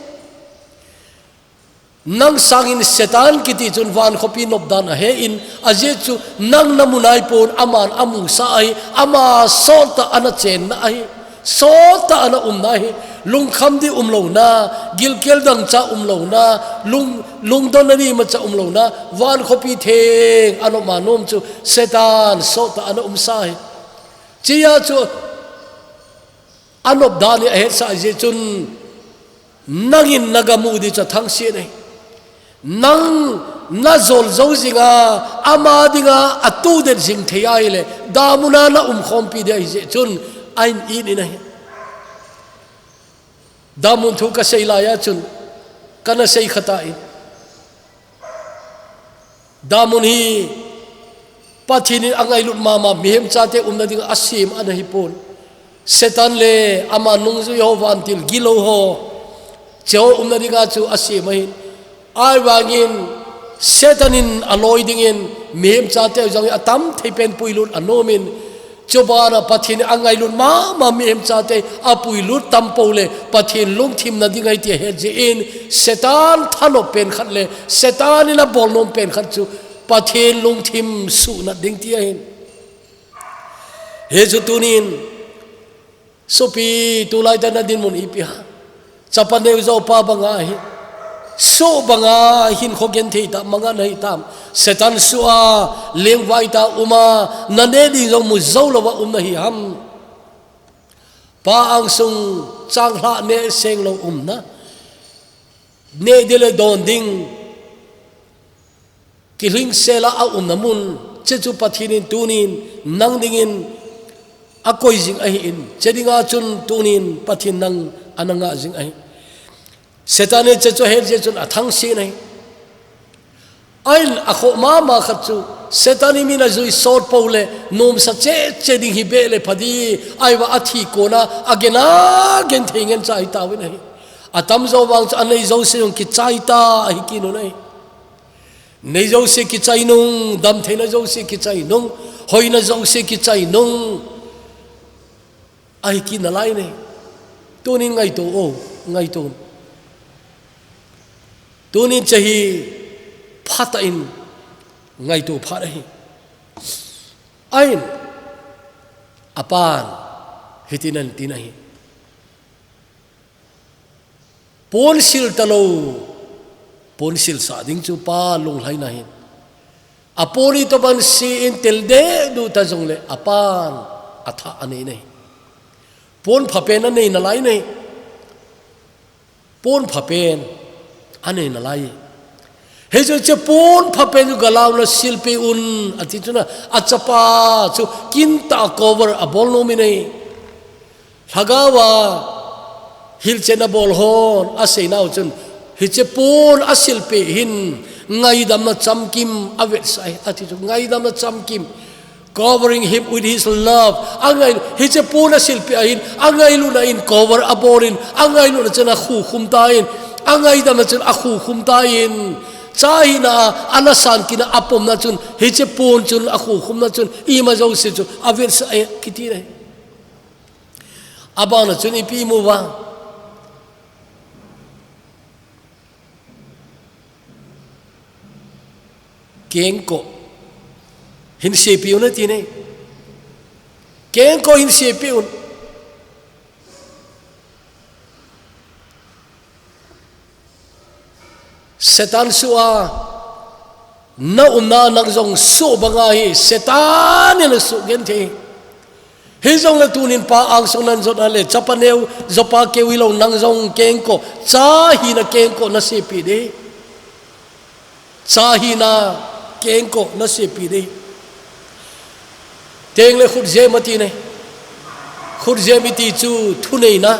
Nang sangin Satan kiti chun van khopi nopdan ahe in, ajeh chu nang na mu naipon aman amusa ahi, ama sottah ana chenna ahi. Sottah ana umna hi, lungkham di umlouna, gilkel dangchah umlouna, lung, lungdonna di imacha umlouna, van khopi theng ana um a nom chu Satan sottah ana umsa hi. Chia chu Anop dan hi ahetsah jeh chun, nangin nagamu ding chu athangse ahi. Nang najol jou jinga, ama dinga atudet jing thei ahile, damun a naumkhompi ding ahi jeh chun, ahin it in ahi. Damun thu kasei laiya chun, kana sei khata in. Damun hi Pathen in angailut mama, mihem chate umna dinga asem ana hipon. Satan le ama nungjui ho, vantil gilou ho, cheho umna dinga chu asem ahin. Ahivangin Satan in aloi dingin mihem chate jong atam thei pen puilut anomin, chubana Pathen angailut mama mihem chate apuilut tampou le Pathen lungthim nading ahi ti ahet jeh in, Satan thanop pen khat le Satan in abolnom pen khat chu Pathen lungthim suhnat ding ti ahin. Hichu tunin, sopi, tulai tah nadinmun ipi ham? Chapa neo jou pa banga hi, soh banga hinkho genthei ta, manga nahi tam? Satan soh a lengvai ta uma, naneh ding jong mu jou louva um nahi ham? Pa angsung changlhah neh senglou umna, neh ding le don ding kilhingsela aumna mun, chechu Pathen in tunin nang dingin akoi jing ahin, che dinga chun tunin Pathen nang ana ngah jing ahi. Satan in chechu ahet jeh chun athangse ahi. Ahin, akhoh mama khat chu, Satan in mi najui sot pou le, nomsa cheh cheh ding hi beh le pha ding, ahivang athi kona agena genthei ngen cha hitauvin ahi. Atamjo vang chu anei jouse jong kichai ta ahi kit un ahi. Nei jouse kichai nung, damtheina jouse kichai nung, hoina jouse kichai nung ahi kit nalai ahi. Tunin ngaito o, ngaito. Tunin chehi phatah in ngaito phat ahi. Ahin, apan hitin ahin tin ahi. Ponsil talou, ponsil sah ding chu pa lunglhaina ahin. Apon itoh ban se in tel deh duh ta jongle apan atha anei ahi. Pon phapen anei nalai ahi. Pon phapen anei nalai. Hichu hiche pon phapen chu galauna silpeh un ati chun a, achapa chu kintah a cover abol nom in ahi. Lhagaova hilchetna bol hon aseinau chun, hiche pon asilpeh hin ngaidamna chamkim avetsah ahi, ati chu, ngaidamna chamkim, covering him with his love. Angai, hiche pon asilpeh ahin, angailutna in cover abol in, angailutna chun akhukhum tan, angaidamna chun akhukhum tan. Cha hina a, ana san kit na apomna chun, hiche pon chun akhukhumna chun, ima jouse chu avetsah ahi kiti ahi. Abana chun ipi imu uvam? Kengkoh hin sepeh un ati ahi. Kengkoh hin sepeh un. Satan soh a naumna nang jong soh banga hi Satan in asoh genthei. Hijongle tunin pa angsung nan jot a le, chapa neo, jopa keu hilou nang jong kengkoh, cha hina kengkoh nasepeh ding. Cha hina kengkoh nasepeh ding. Tengle khutjem ati ahi. Khutjem iti chu thuneina,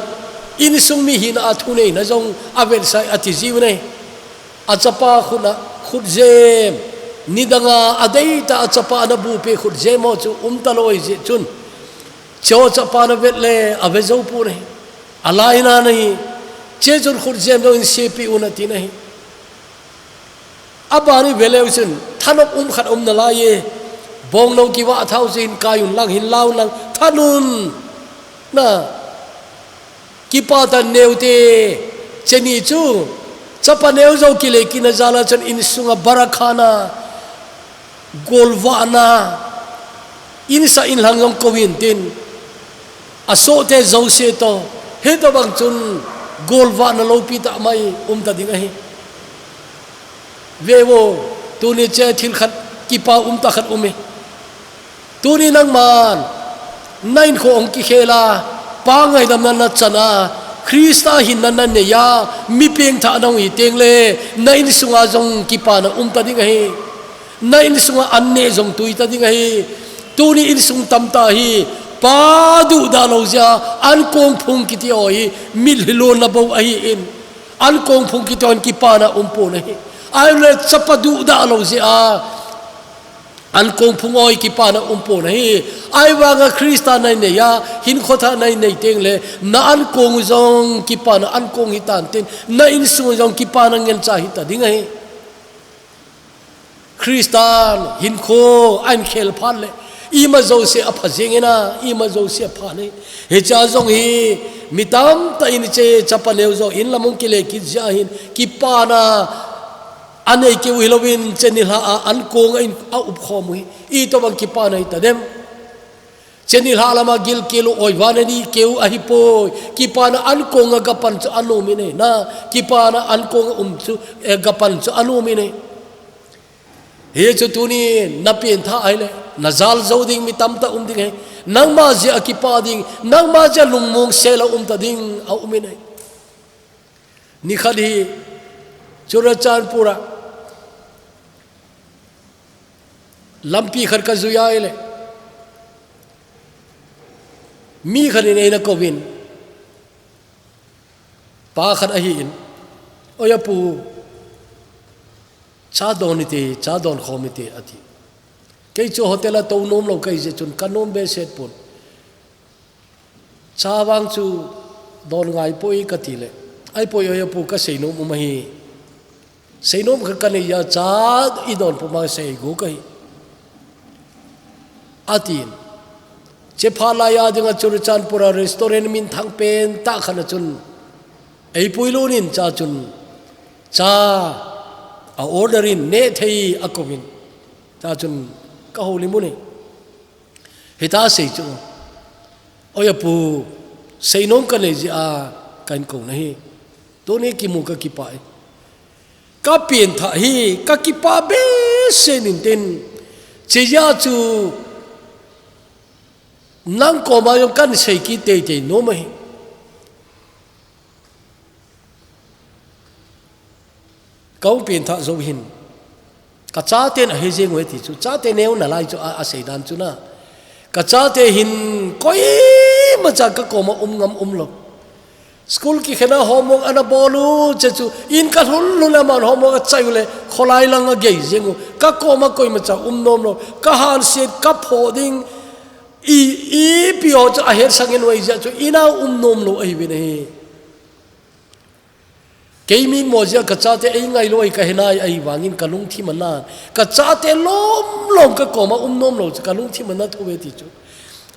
insung mi hina a thuneina jong avetsah ahi ati jiu ahi. Achapa khut a khutjem, nidanga adeitah a achapa ana bupeh khutjem ho chu umtalou ahi jeh chun, cheho chapa ana vet le ave jou pon ahi. Alainat ahi, hiche chun khutjem jong hin sepeh un ati ahi. Abana veleu chun, thanop um khat um nalai e. Bongnou kivah thau chu hin kai un lang, hin lau lang, thanop na kipah tah neote, hiche ni chu, chapa neo jou kile kit na jal a chun insunga barakha na, golvahna, insa inlhang jong kou intin, asohte jouse toh, hitobang chun golvahna loupi tah mai umta ding ahi. Ve vo, tuni hiche thil khat kipa umtah khat um e. Tuni nangman, na hinkho hung kikhel a, Pa ngaidamna nachan a, Krista hinna nanei a, mi pengthah nahung hi teng le, na insunga jong kipana um ta ding ahi. Na insunga an neh jong tui ta ding ahi. Tuni insung tamtah hi, pa duhdah lou jeh a, ankong phung kiti ho hi, mitlhi lonna bou ahin. Ankong phung kiti ho in kipana um pon ahi. Ahileh chapa duhdah lou jeh a, ankong phung ho hi kipana um pon ahi. Ahivanga Krista nanei a, hinkho thah nanei teng le, na ankong jong kipana ankong hi tan tin, na insung jong kipana ngen cha hi ta ding ahi. Kristan hinkho ahin khel phat le, ima jouse apha jeng in a, ima jouse apha ahi. Hiche a jong hi, mi tamtah in hiche chapa neo jong in lam hung kile kit jeh hin, kipana anei keu hilouvin, hiche nilhah a ankong a in a up khom u hi, itobang kipana hi ta dem. Hiche nilhah lama gilkel u, oivan anei keu ahipoi. Kipana ankong a gapan chu anom in ahi. Na, kipana ankong a um chu, eh, gapan chu anom in ahi. Hichu tuni na pengthah ahileh, na jal jou ding mi tamtah um ding ahi. Nangma jeh a kipa ding, nangma jeh a lungmong sel a um ta ding, aum in ahi. Nikhat hi Churachandpur a lampi khat ka jui a ahileh, mi khat in eina kouvin, pa khat ahin, "Oi apu, cha don hite, cha don khom hite," ati. Kei chu hotel a tou nom lou kahi jeh chun ka nom behseh pon. Cha vang chu don ngai poi kati le, "Ahipoi oi apu, ka seinom um ahi. Seinom khat ka nei a, cha i don puma sei go kahi," atin. Hiche phat lai a dinga Churachandpur a restaurant minthang pen tah khat a chun, ei puilut in, cha chun, cha a order in, neh thei a kouvin, cha chun ka houlim u ahi. Hitia asei chu, "Oi apu, seinom ka nei jeh a kahin kou nahi. Tuni kimu ka kipah e. Ka pengthah hi ka kipah behseh in tin, hiche jeh a chu nang koma jong kahin sei kit teitei nom ahi. Ka hung pengthah jou hin, ka chaten ahe jeng uve," ti chu. Chate neo nalai chu a, asei dan chu na. "Ka chate hin koimacha ka koma um ngam umlou. School kikhen a homework ana bol u, hiche chu in ka lhun lhun le aman homework achai u le, kholai lang agei jeng u. Ka koma koimacha um nom lou. Ka hanset, ka phoh ding, i, ipi ho chu ahetsah ngen u ahi jeh chun in a um nom lou ahiuvin ahi. Kei mitmo jeh a ka chate eingai lou ahi kahe nai, ahivangin ka lungthim ana, ka chate lom lom ka koma um nom lou chu ka lungthim ana thou ve," ti chu.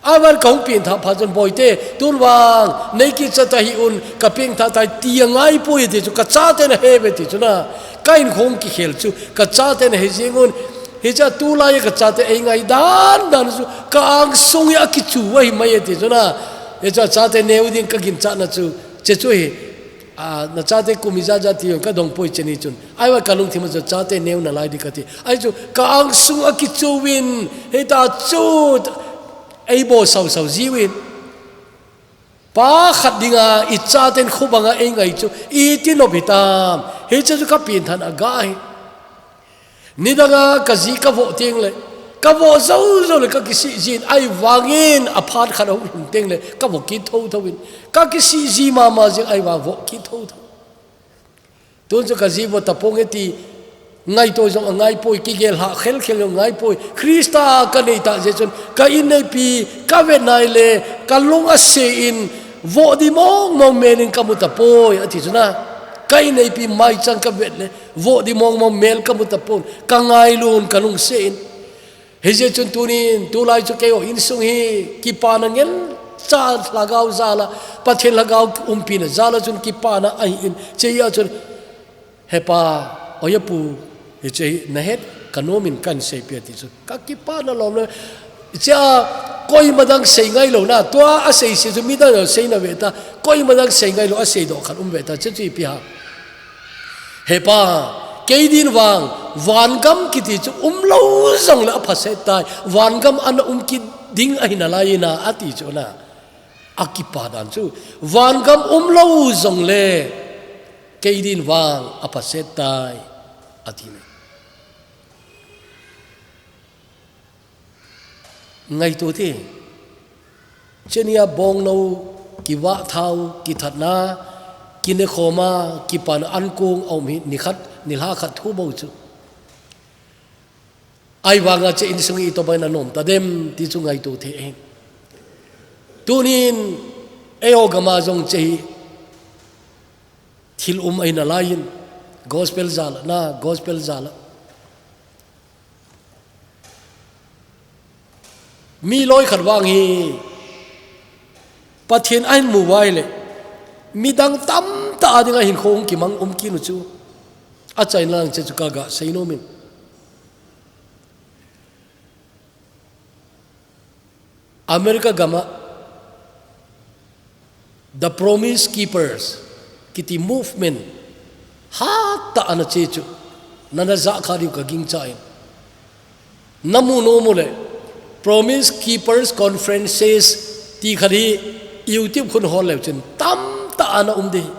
Aban ka hung pengthah phat chun, "Boite, tun vang nei kicha tahih un, ka pengthah tai," ti angai poi ti chu, "Ka chaten ahe uve," ti chu na. Ka in hung kikhel chu, "Ka chaten ahe jeng un. Hiche a tulai a ka chate eingai dan dan chu, ka angsung hi akichu ahi mai e," ti chu na. Hiche a chate neo ding ka ginchatna chu, hiche chu ahi. A, na chate kum ijat jat ti jong ka dong poi hiche ni chun. Ahivang ka lungthim a chu chate neo nalai ding kati. Ahi chu ka angsung akichu uvin, hitia chu ei bol sau sau jiuvin. Pa khat dinga i chaten khubanga eingai chu iti nop hitam. Hiche chu ka pengthah na aga ahi. Nidanga ka ji ka voh teng le, ka voh jou jou le ka kisih jin, ahivangin aphat khat ahung lhun teng le, ka voh kit thou thou in. Ka kisih ji mama jing ahivang voh kit thou thou. Tun chu ka ji voh tapong e ti ngaito jong angai poi, kigel hah khel khel jong angai poi. Krista ka nei tah jeh chun, ka inneipi ka vet nai le, ka lung ase in, voh di mong mong mel in ka mu tapoi, ati chu na. Ka inneipi maichang ka vet le, voh di mong mong mel ka mu tapon, ka ngailu in ka lungse in. Hijeh chun tunin, tulai chu keiho insung hi, kipana ngen cha lhagao jal a, Pathen lhagao umpina jal a chun kipana ahin, hiche a chun, "He pa, oi apu, hiche hi nahet ka nom in kahin seipeh," ati chu. Ka kipana lom le, hiche a koima dang sei ngailou na, tua asei se chu midang seina ve ta, koima dang sei ngailou, asei doh khat um ve ta, hiche chu ipi ham. He pa, kei din vang, vangam kiti chu umlou jong le aphaset tai, vangam ana um kit ding ahi nalai in a, ati chu na. Akipa dan chu, vangam umlou jongle, kei din vang aphaset tai, ati ne. Ngaito te, chenia bongnou, kivathau, kithatna, kinekhoma, kipana ankong aum hi, nikhat, nilhah khat thu bou chu. Ahivanga che insung itobang in anom tadem, ti chu ngaito thei ahi. Tunin, eiho gama jong che hi, thil um ahi nalaiyin, gospel jal a, gospel jal a. Mi loi khat vang hi, Pathen ahin mu uva ahile, midang tamtah a dinga hinkho hung kimang um kit u chu, achaina lang che chu kaga seinom in. America gam a, The Promise Keepers, kiti movement, hatah a ana che chu, nana jahkha diu kagingchan. Namu nom uleh, Promise Keepers Conferences, ti khat hi YouTube khun hol leu chun, tamtah a ana um ding.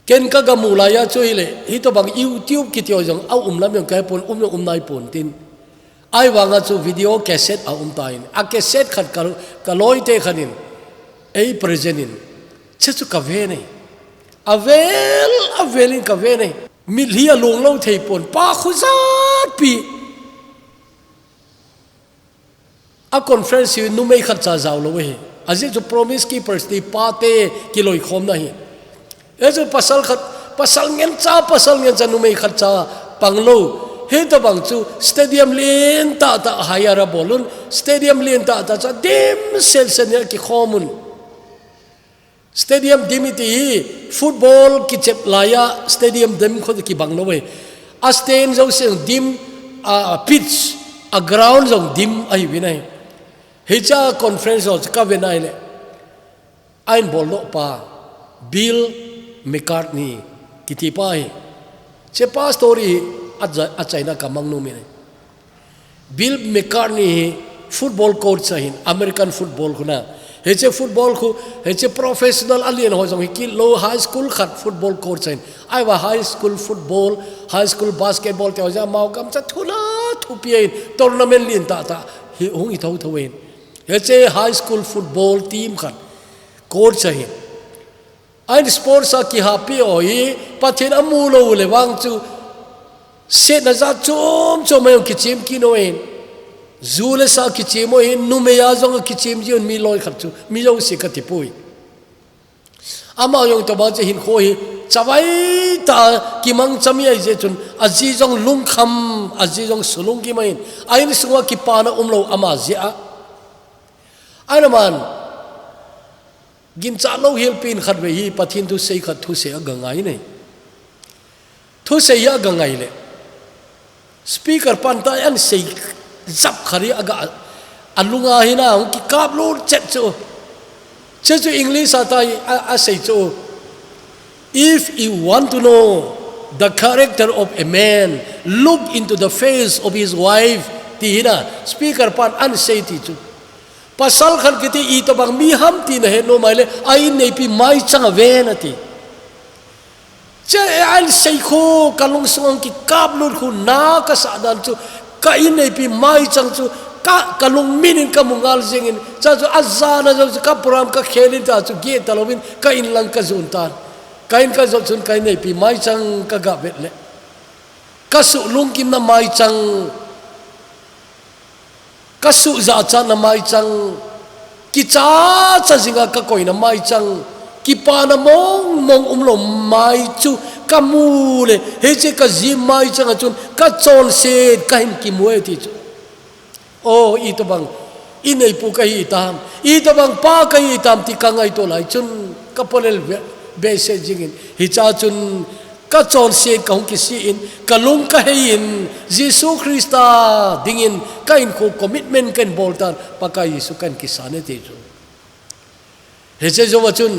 Ken kaga mu laiya chu hileh, hitobang YouTube kiti ho jong aum lam jong kahepon, um jong um naipon tin. Ahivanga chu video cassette aum tan. A cassette khat ka, kaloi te khat in, ei present in, che chu kave ne. Avel, avel in kave ne. Mitlhi along lou thei pon, pa khujat pi. A conference hi numei khatcha jaolou ahi. Ajeh chu Promise Keepers ti pate kiloikhomna ahi. Hichu pasal khat, pasal ngencha, pasal ngencha numei khatcha panglou. Hitobang chu stadium lentah tah hire abol un, stadium lentah tah chu adim sel sel in akikhom un. Stadium dim iti hi, football kichep laiya stadium dim khu kibang lou ahi. A stand jouse jong dim, a pitch, a ground jong dim ahiuvin ahi. Hiche conference ho chu kaven ahileh, ahin boldoh pa, Bill McCartney kiti pa ahi. Hiche pa story hi aja-, achaina kamang nom in ahi. Bill McCartney hi football coach ahin, American football khu na. Hiche football khu, hiche professional alen ho jong hikit lou, high school khat football coach ahin. Ahivang high school football, high school basketball te ho jong amau gamcha thula thupi ahin, tournament lentah tah hi hung hi thotho ahin. Hiche high school football team khat coach ahin. Ahin sports a kihapi ho hi, Pathen amu lou le vang chu, setna jat chom chom a jong kichem kit u ahin. Ju le sa kichem u ahin, numei a jong akichem ji un mi loi khat chu, mi jouse kati poi. Ama jong tobang chu hinkho hi, chavai tah a kimangcha mi ahi jeh chun, aji jong lungkham, aji jong sulunggim ahin, a insung a kipana umlou ama jeh a. Ahin aman, Ginchat lou helpi in khatvei hi Pathen thusei khat thusei aga ngai ne. Thusei hi aga ngai le. Speaker pan tah in asei jap khat hi aga, alunga hin ahung kikap lut chet chu. Chu chu English a tah in a, asei chu. "If you want to know the character of a man, look into the face of his wife," ti hi na, speaker pan asei ti chu. Pasal khat kiti itobang mi ham ti nahet nom uleh, a inneipi maichang a ve in ati. Chu asei khu kalungsung a kikap lut khu na kasah dan chu, ka inneipi maichang chu, ka, kalungmin in kamu ngal jeng in, chua chu ajan a jong chu ka program kakhel in ta chu geh talou in, ka in lang kajon tan. Ka in kajot chun ka inneipi maichang kaga vet le. Kasuh lungkimna maichang, kasuh jachatna maichang, kichacha jing a kakoina maichang, kipana mong mong umlou mai chu kamu le, hiche kaji maichang a chun kachonset kahin kimu e ti chu. O, itobang, inneipu kahi tam, itobang pa kahi tam ti kangaito lai chun, kapolel be, behseh jing in, hichea chun, kachonset kahung kisih in, kalung kahei in, Jesu Christa dingin, ka hinkho commitment kahin bol tan, Pakai Jesu kahin kisan e ti chu. Hiche jou a chun,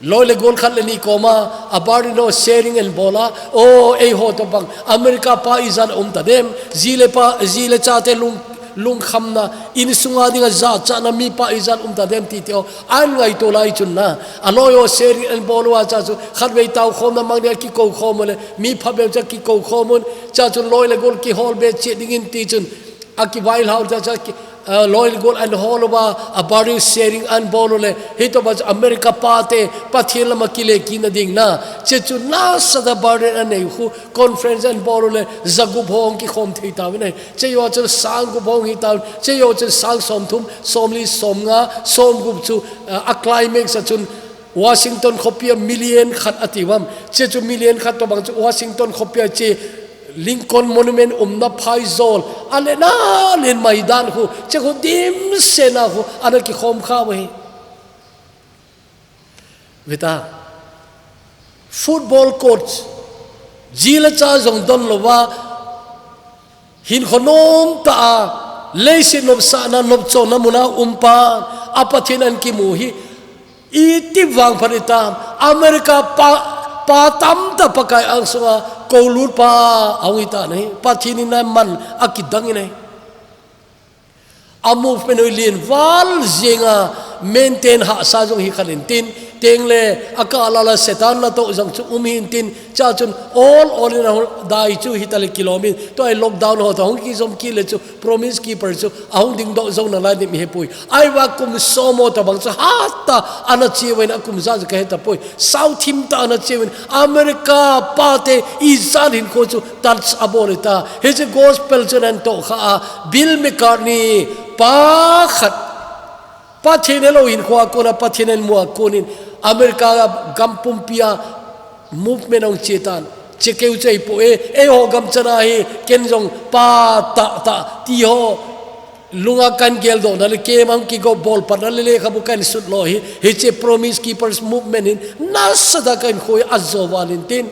loi le gol khat le ni koma, a burden ho sharing ahin bol a, o, eiho tobang, America pa ijat a um tadem, ji le pa, ji le chate lung, lungkhamna, insunga dinga jachatna mipa ijat um ta dem ti ti o, an ngaito lai chun na. Aloi o sharing an bol uva cha chu, khatvei tao khomna mang dia kikou khom u le, mi phabep cha kikou khom un, cha chun loi le gol kihol be che dingin ti chun, a kivailhau cha cha ki, a, loi le gol an hol uva, a barrel sharing an bol u le, hitoh ba chu America pa te, Pathen lama kile kit na ding na. Che chu nasatah a barrel an nei khu, conference an bol u le, za gup hong kikhom thei ta ve nei. Che yo chun sang gup hong hi ta, che yo chun sang som thum, som li, som nga, som gup chu, a, a climax a chun Washington khopi a million khat a ti vam. Che chu million khat toh bang chu Washington khopi a che Lincoln Monument umna phaijol. A le na len mai dan khu. Che khu dimset na khu. Ana kikhom kha ve. Ve ta. Football coach. Ji le cha jong don lou va. Hinkho nom ta a, leiset nopsahna nopchonna muna um pa, a Pathen an kimu hi, iti vangphat i tam, America pa, pa tamtah Pakai angsunga, kolut pa, ahung hi ta nei, Pathen in aman a kidang in nei. A movement u lien val jenga maintain hahsa jong hi khat in tin, teng le a kah lala Satan natoh jong chu um hi in tin, cha chun all, all in a hol dai chu hi ta le kilom in, tua hi lockdown ho ta hung kijom kit le chu Promise Keeper chu ahung dingdoh jong nalai dim hi pui. Ahivang kum som ho ta bang chu hat ta ana chi uvin a kum ja chu ka he ta pui. Sao thim ta ana chi uvin America pa te ijat hinkho chu touch a bol i ta. Hiche gospel chu nan toh kha a Bill McCartney pa khat Pathen helou hinkho a kona, Pathen helmu a konin America gam pumpi a movement ahung che tan. Che keu che ipo e, eiho gam chana hi, ken jong pa tah tah ti ho. Lunga kan geldoh na le, keima hung kigo bol pat na le, lekhabu kan sut lo hi, hiche Promise Keepers movement hin, nasatah a kan khoi a jo val in tin.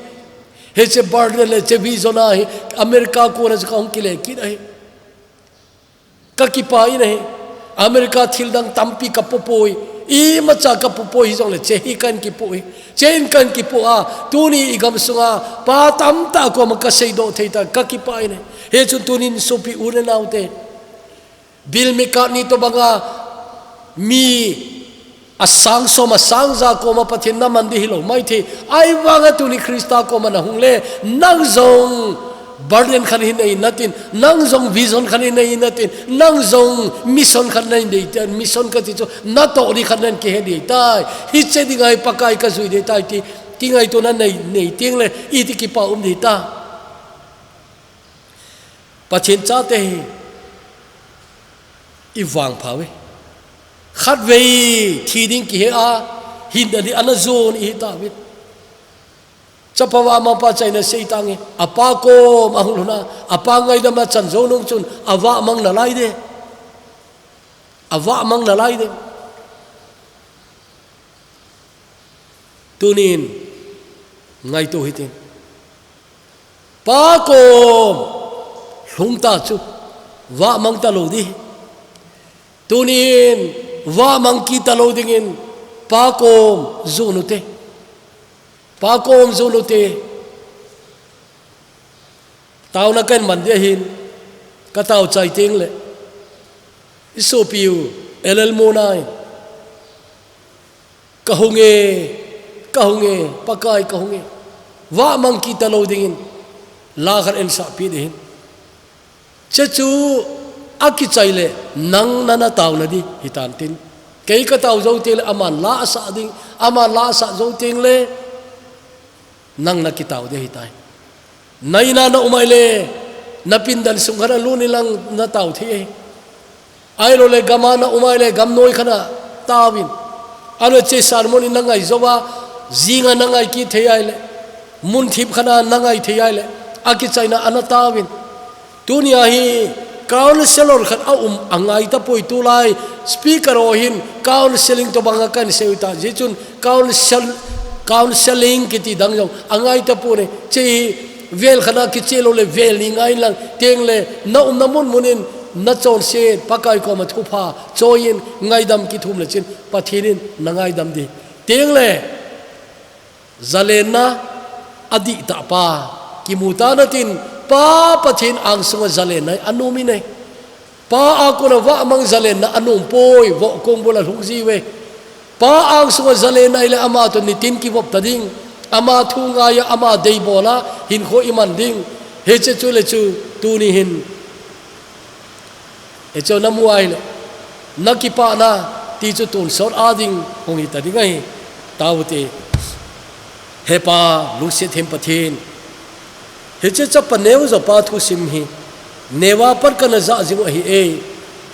Hiche burden le, che vision a hi, America kona chu ka hung kile kit ahi. Ka kipah in ahi. America thil dang tampi ka popoi. Imacha ka popoi hijong le che hi kan kipo hi. Che in kan kipo a. Tuni i gam sunga pa tamtah koma ka seidoh thei ta ka kipah in ahi. Hichun tunin sopi u le nau te. Bill McCartney toh banga mi a sang som a sang ja koma Pathen na man di hilou maithei. Ahivanga tuni Christa koma na hung le, nang jong burden khat hi nei natin, nang jong vision khat hi nei natin, nang jong mission khat nei dei tin, mission kati chu natoh di khat nan kihe dei tai. Hiche dinga hi Pakai ka jui dei tai ti, kingaito na nei, nei teng le, iti kipah um dei ta. Pathen chate hi i vangpha uve. Khatvei thi ding kihe a, hinna ding ana jon i hi ta uve. Chapa vahmang pa chaina sei tange, a pa kom a hung lhun a, a pa ngaidam a chan jou nung chun, a vahmang nalai de. A vahmang nalai de. Tunin ngaito hitin. Pa kom lhung ta chu vahmang ta lou di. Tunin vahmang kit ta lou dingin pa kom jon u te. Pa kom jon u te. Taona kan man dia hin, ka tao chai teng le. I sopi u, L L Mona in. Ka hung e, ka hung e, Pakai ka hung e. Vahmang kit ta lou dingin, la khat en sah pi ding hin. Che chu, a kichai le, nang nana taona di, hi tan tin. Kei ka tao jou teng le, aman la a sah ding, aman la a sah jou teng le, nang na kitao ding ahi tai. Na in a na um ai le, na pindan sung khat a lut in lang na tao thei ahi. Ahilou le gam a na um ai le, gam noi khat a tao in. Ahilou le che sermon in na ngai jou a, jing a na ngai kit thei ai le, mun thip khat a na ngai thei ai le, a kichaina a na tao in. Tunia hi counselor khat a um a ngai tapoi tulai speaker ho hin counseling tobang a kan sei u ta. Hijeh chun counsel, counseling kiti dang jong a ngai tapoi ne. Che hi vel khat a kiche lou le vel ni ngai lang teng le na umna mun mun in na chonset Pakai koma thupha choi in ngaidam kithum le chin Pathen in na ngaidam di. Teng le Zalenna a dihtah pa kimu ta natin, Pa Pathen angsunga zalenna a nom in ahi. Pa a kona vahmang zalenna anom poi, vohkong bula lhung jiuve. Pa angsunga zalenna ile ama toh nitin kivop ta ding. Ama thu ngaiya, ama deibola hinkho iman ding. Hiche chu le chu tuni hin. Hiche namu ahile, nakipana ti chu tonsot a ding hung hita ding ahi. Taute. He Pa, lungset them Pathen. Hiche chapa neo jopa thusim hi, neo a pat kana ja jing u ahi e.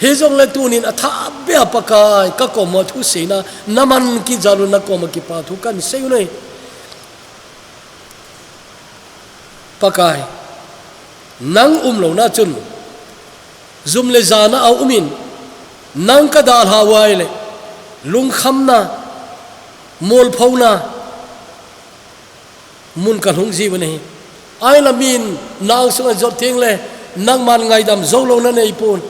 Hijongle tunin athah beh a Pakai, kakoma thuseina naman kit jal un nakoma kipa thu kahin sei u ahi. Pakai, nang umlouna chun, jum le jana aumin, nang kadalhah uva ile, lungkhamna, molphouna, mun kalhung jiu ahi. Ahila min, nang sunga jot tengle, nangman ngaidam joulou nanei pon,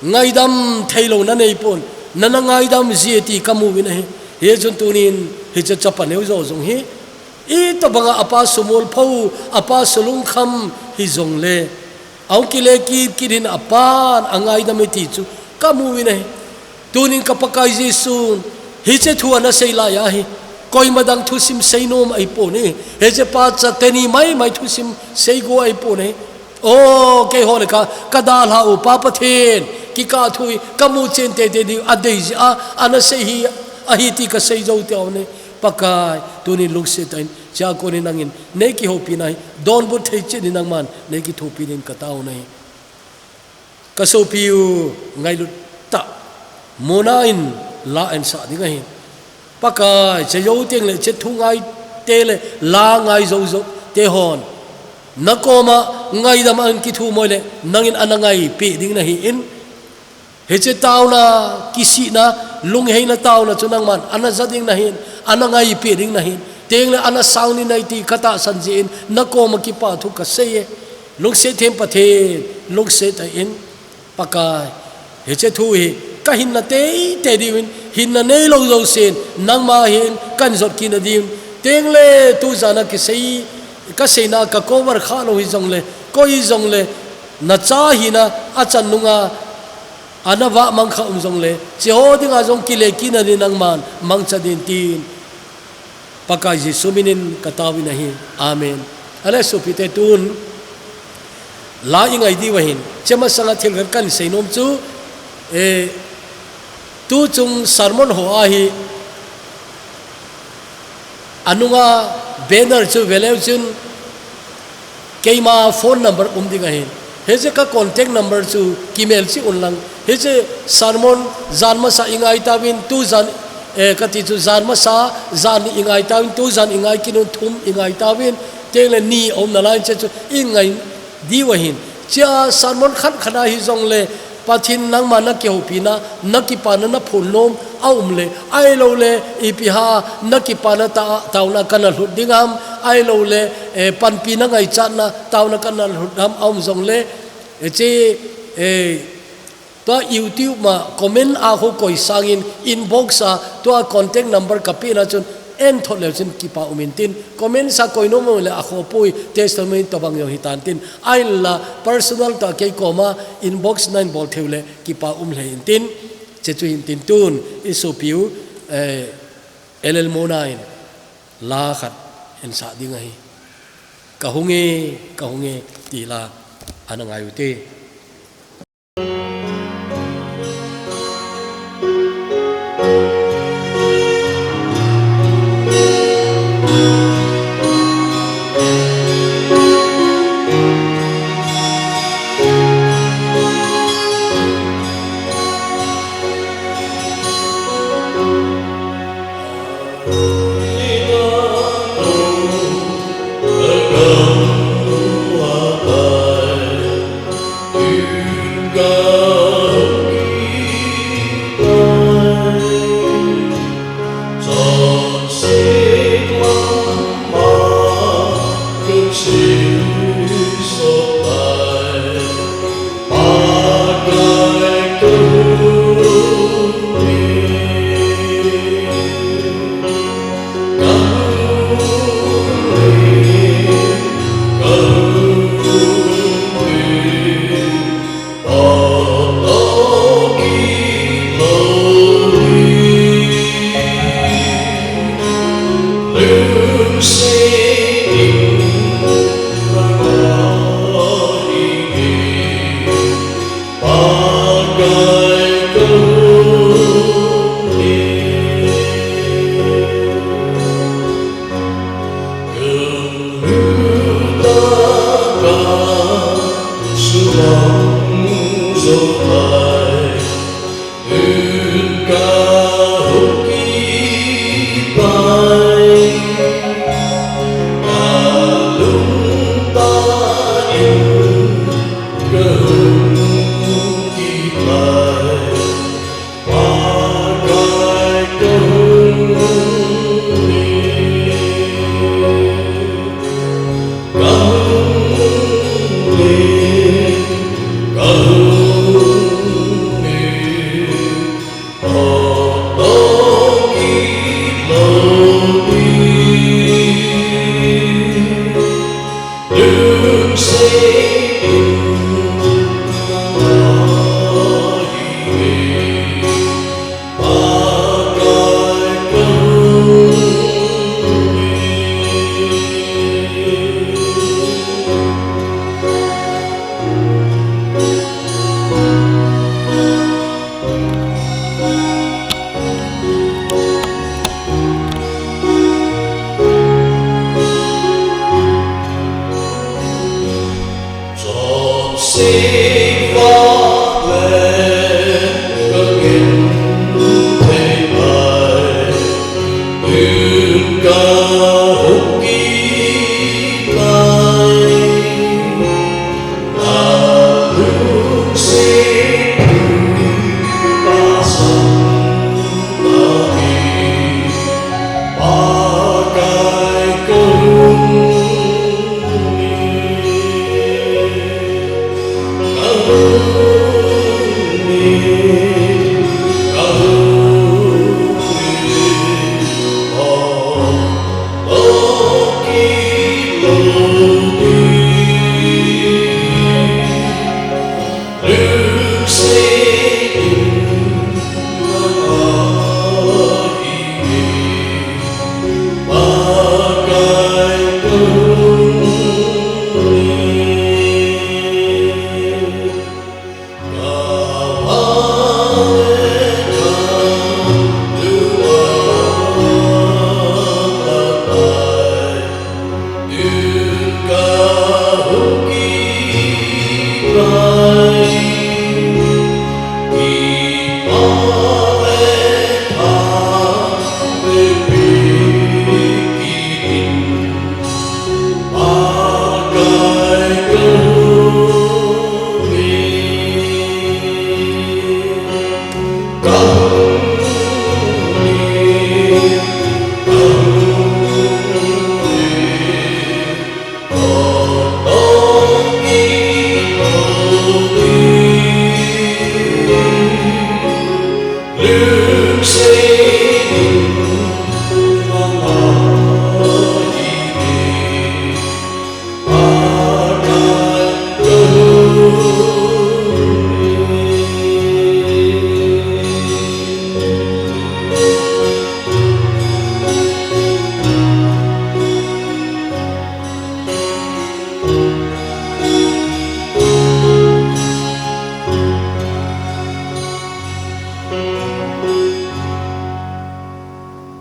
ngaidam theilou nanei pon, nana ngaidam jie ti kamu uvin ahi. Hichun tunin, hiche chapa neo jo jong hi, itobanga apa sumolphou, apa sulungkham hijongle, ahung kile kit kit in apan angaidam e ti chu kamu uvin ahi. Tunin ka Pakai Jesu, hiche thu ana sei laiya hi, koima dang thusim seinom ahipon ahi. Hiche pa cha teni maimai thusim seigo ahipon ahi. O, keiho le ka, kadalhah u Pa Pathen, kikah thu hi kamu chen teitei diu adei jeh a, ana sei hi ahi ti kasei jou tauve. Pakai, tunin lungset tah in, chua konin nangin neikihoupi nahi, donbut thei chet in nangman neikithopi dingin katao nahi. Kasopiu ngailut tah, Mona in la ahinsah ding ahi. Pakai, hiche jou tengle hiche thu ngaite le la ngai jou jou tehon, nakoma ngaidam a ahin kithumo le, nangin ana ngaipeh ding nahin. Hiche taona, kisihna, lungheina taona chu nangman ana ja ding nahin, ana ngaipeh ding nahin. Tengle ana sang ding nahi ti katahsan jeh in, nakoma kipa thu kasei e. Lungset them Pathen, lungset tah in, Pakai, hiche thu hi kahinna teitei diuvin, hinna neilou jousen, nangma hin kahin jot kit nadiuvin. Tengle tujana kisei, kaseina ka cover khalou hijongle, koi hijongle, nacha hina achan nunga, ana vahmang kha um jongle, hicheho dinga jong kile kit nadin nangman mangcha ding tin, Pakai Jesu minin kataovin ahi. Amen. Ale sopite, tun la ingai diu ahin, hiche masanga thil khat kahin seinom chu, eh, tuchung sermon ho ahi, anunga banner chu veleu chun, keima phone number um ding ahin. Hiche ka contact number chu kimelchih unlang. Hiche sermon jan masa ingai tauvin, tujan, eh, kati chu jan masa, jan ni ingai tauvin, tujan ingai kit un, thum ingai tauvin, tengle ni aum nalai, hiche chu ingai diu ahin. Hichea sermon khat khat a hijongle, Pathen nangma nakihoupina, nakipana, naphonnom aum le, ahilou le, ipi ham, nakipana ta, taona kana lhut ding ham, ahilou le, eh, panpina ngaichatna, taona kana lhut ham aum jongle, eh, hiche, eh, tua YouTube ma comment a khu koi sangin inbox a tua contact number kapeh na chun, en thot leu chun kipa um intin, comment sa koi nom le akhoh poi, testimony tobang jong hitan tin, ahinla personal tah kei koma inbox nahin bol thei ule kipa um lheh intin, hiche chu hintin tun isopiu, eh, L L Mona in la khat ahinsah ding ahi. Kahung e, kahung e, ti la ana ngai ute.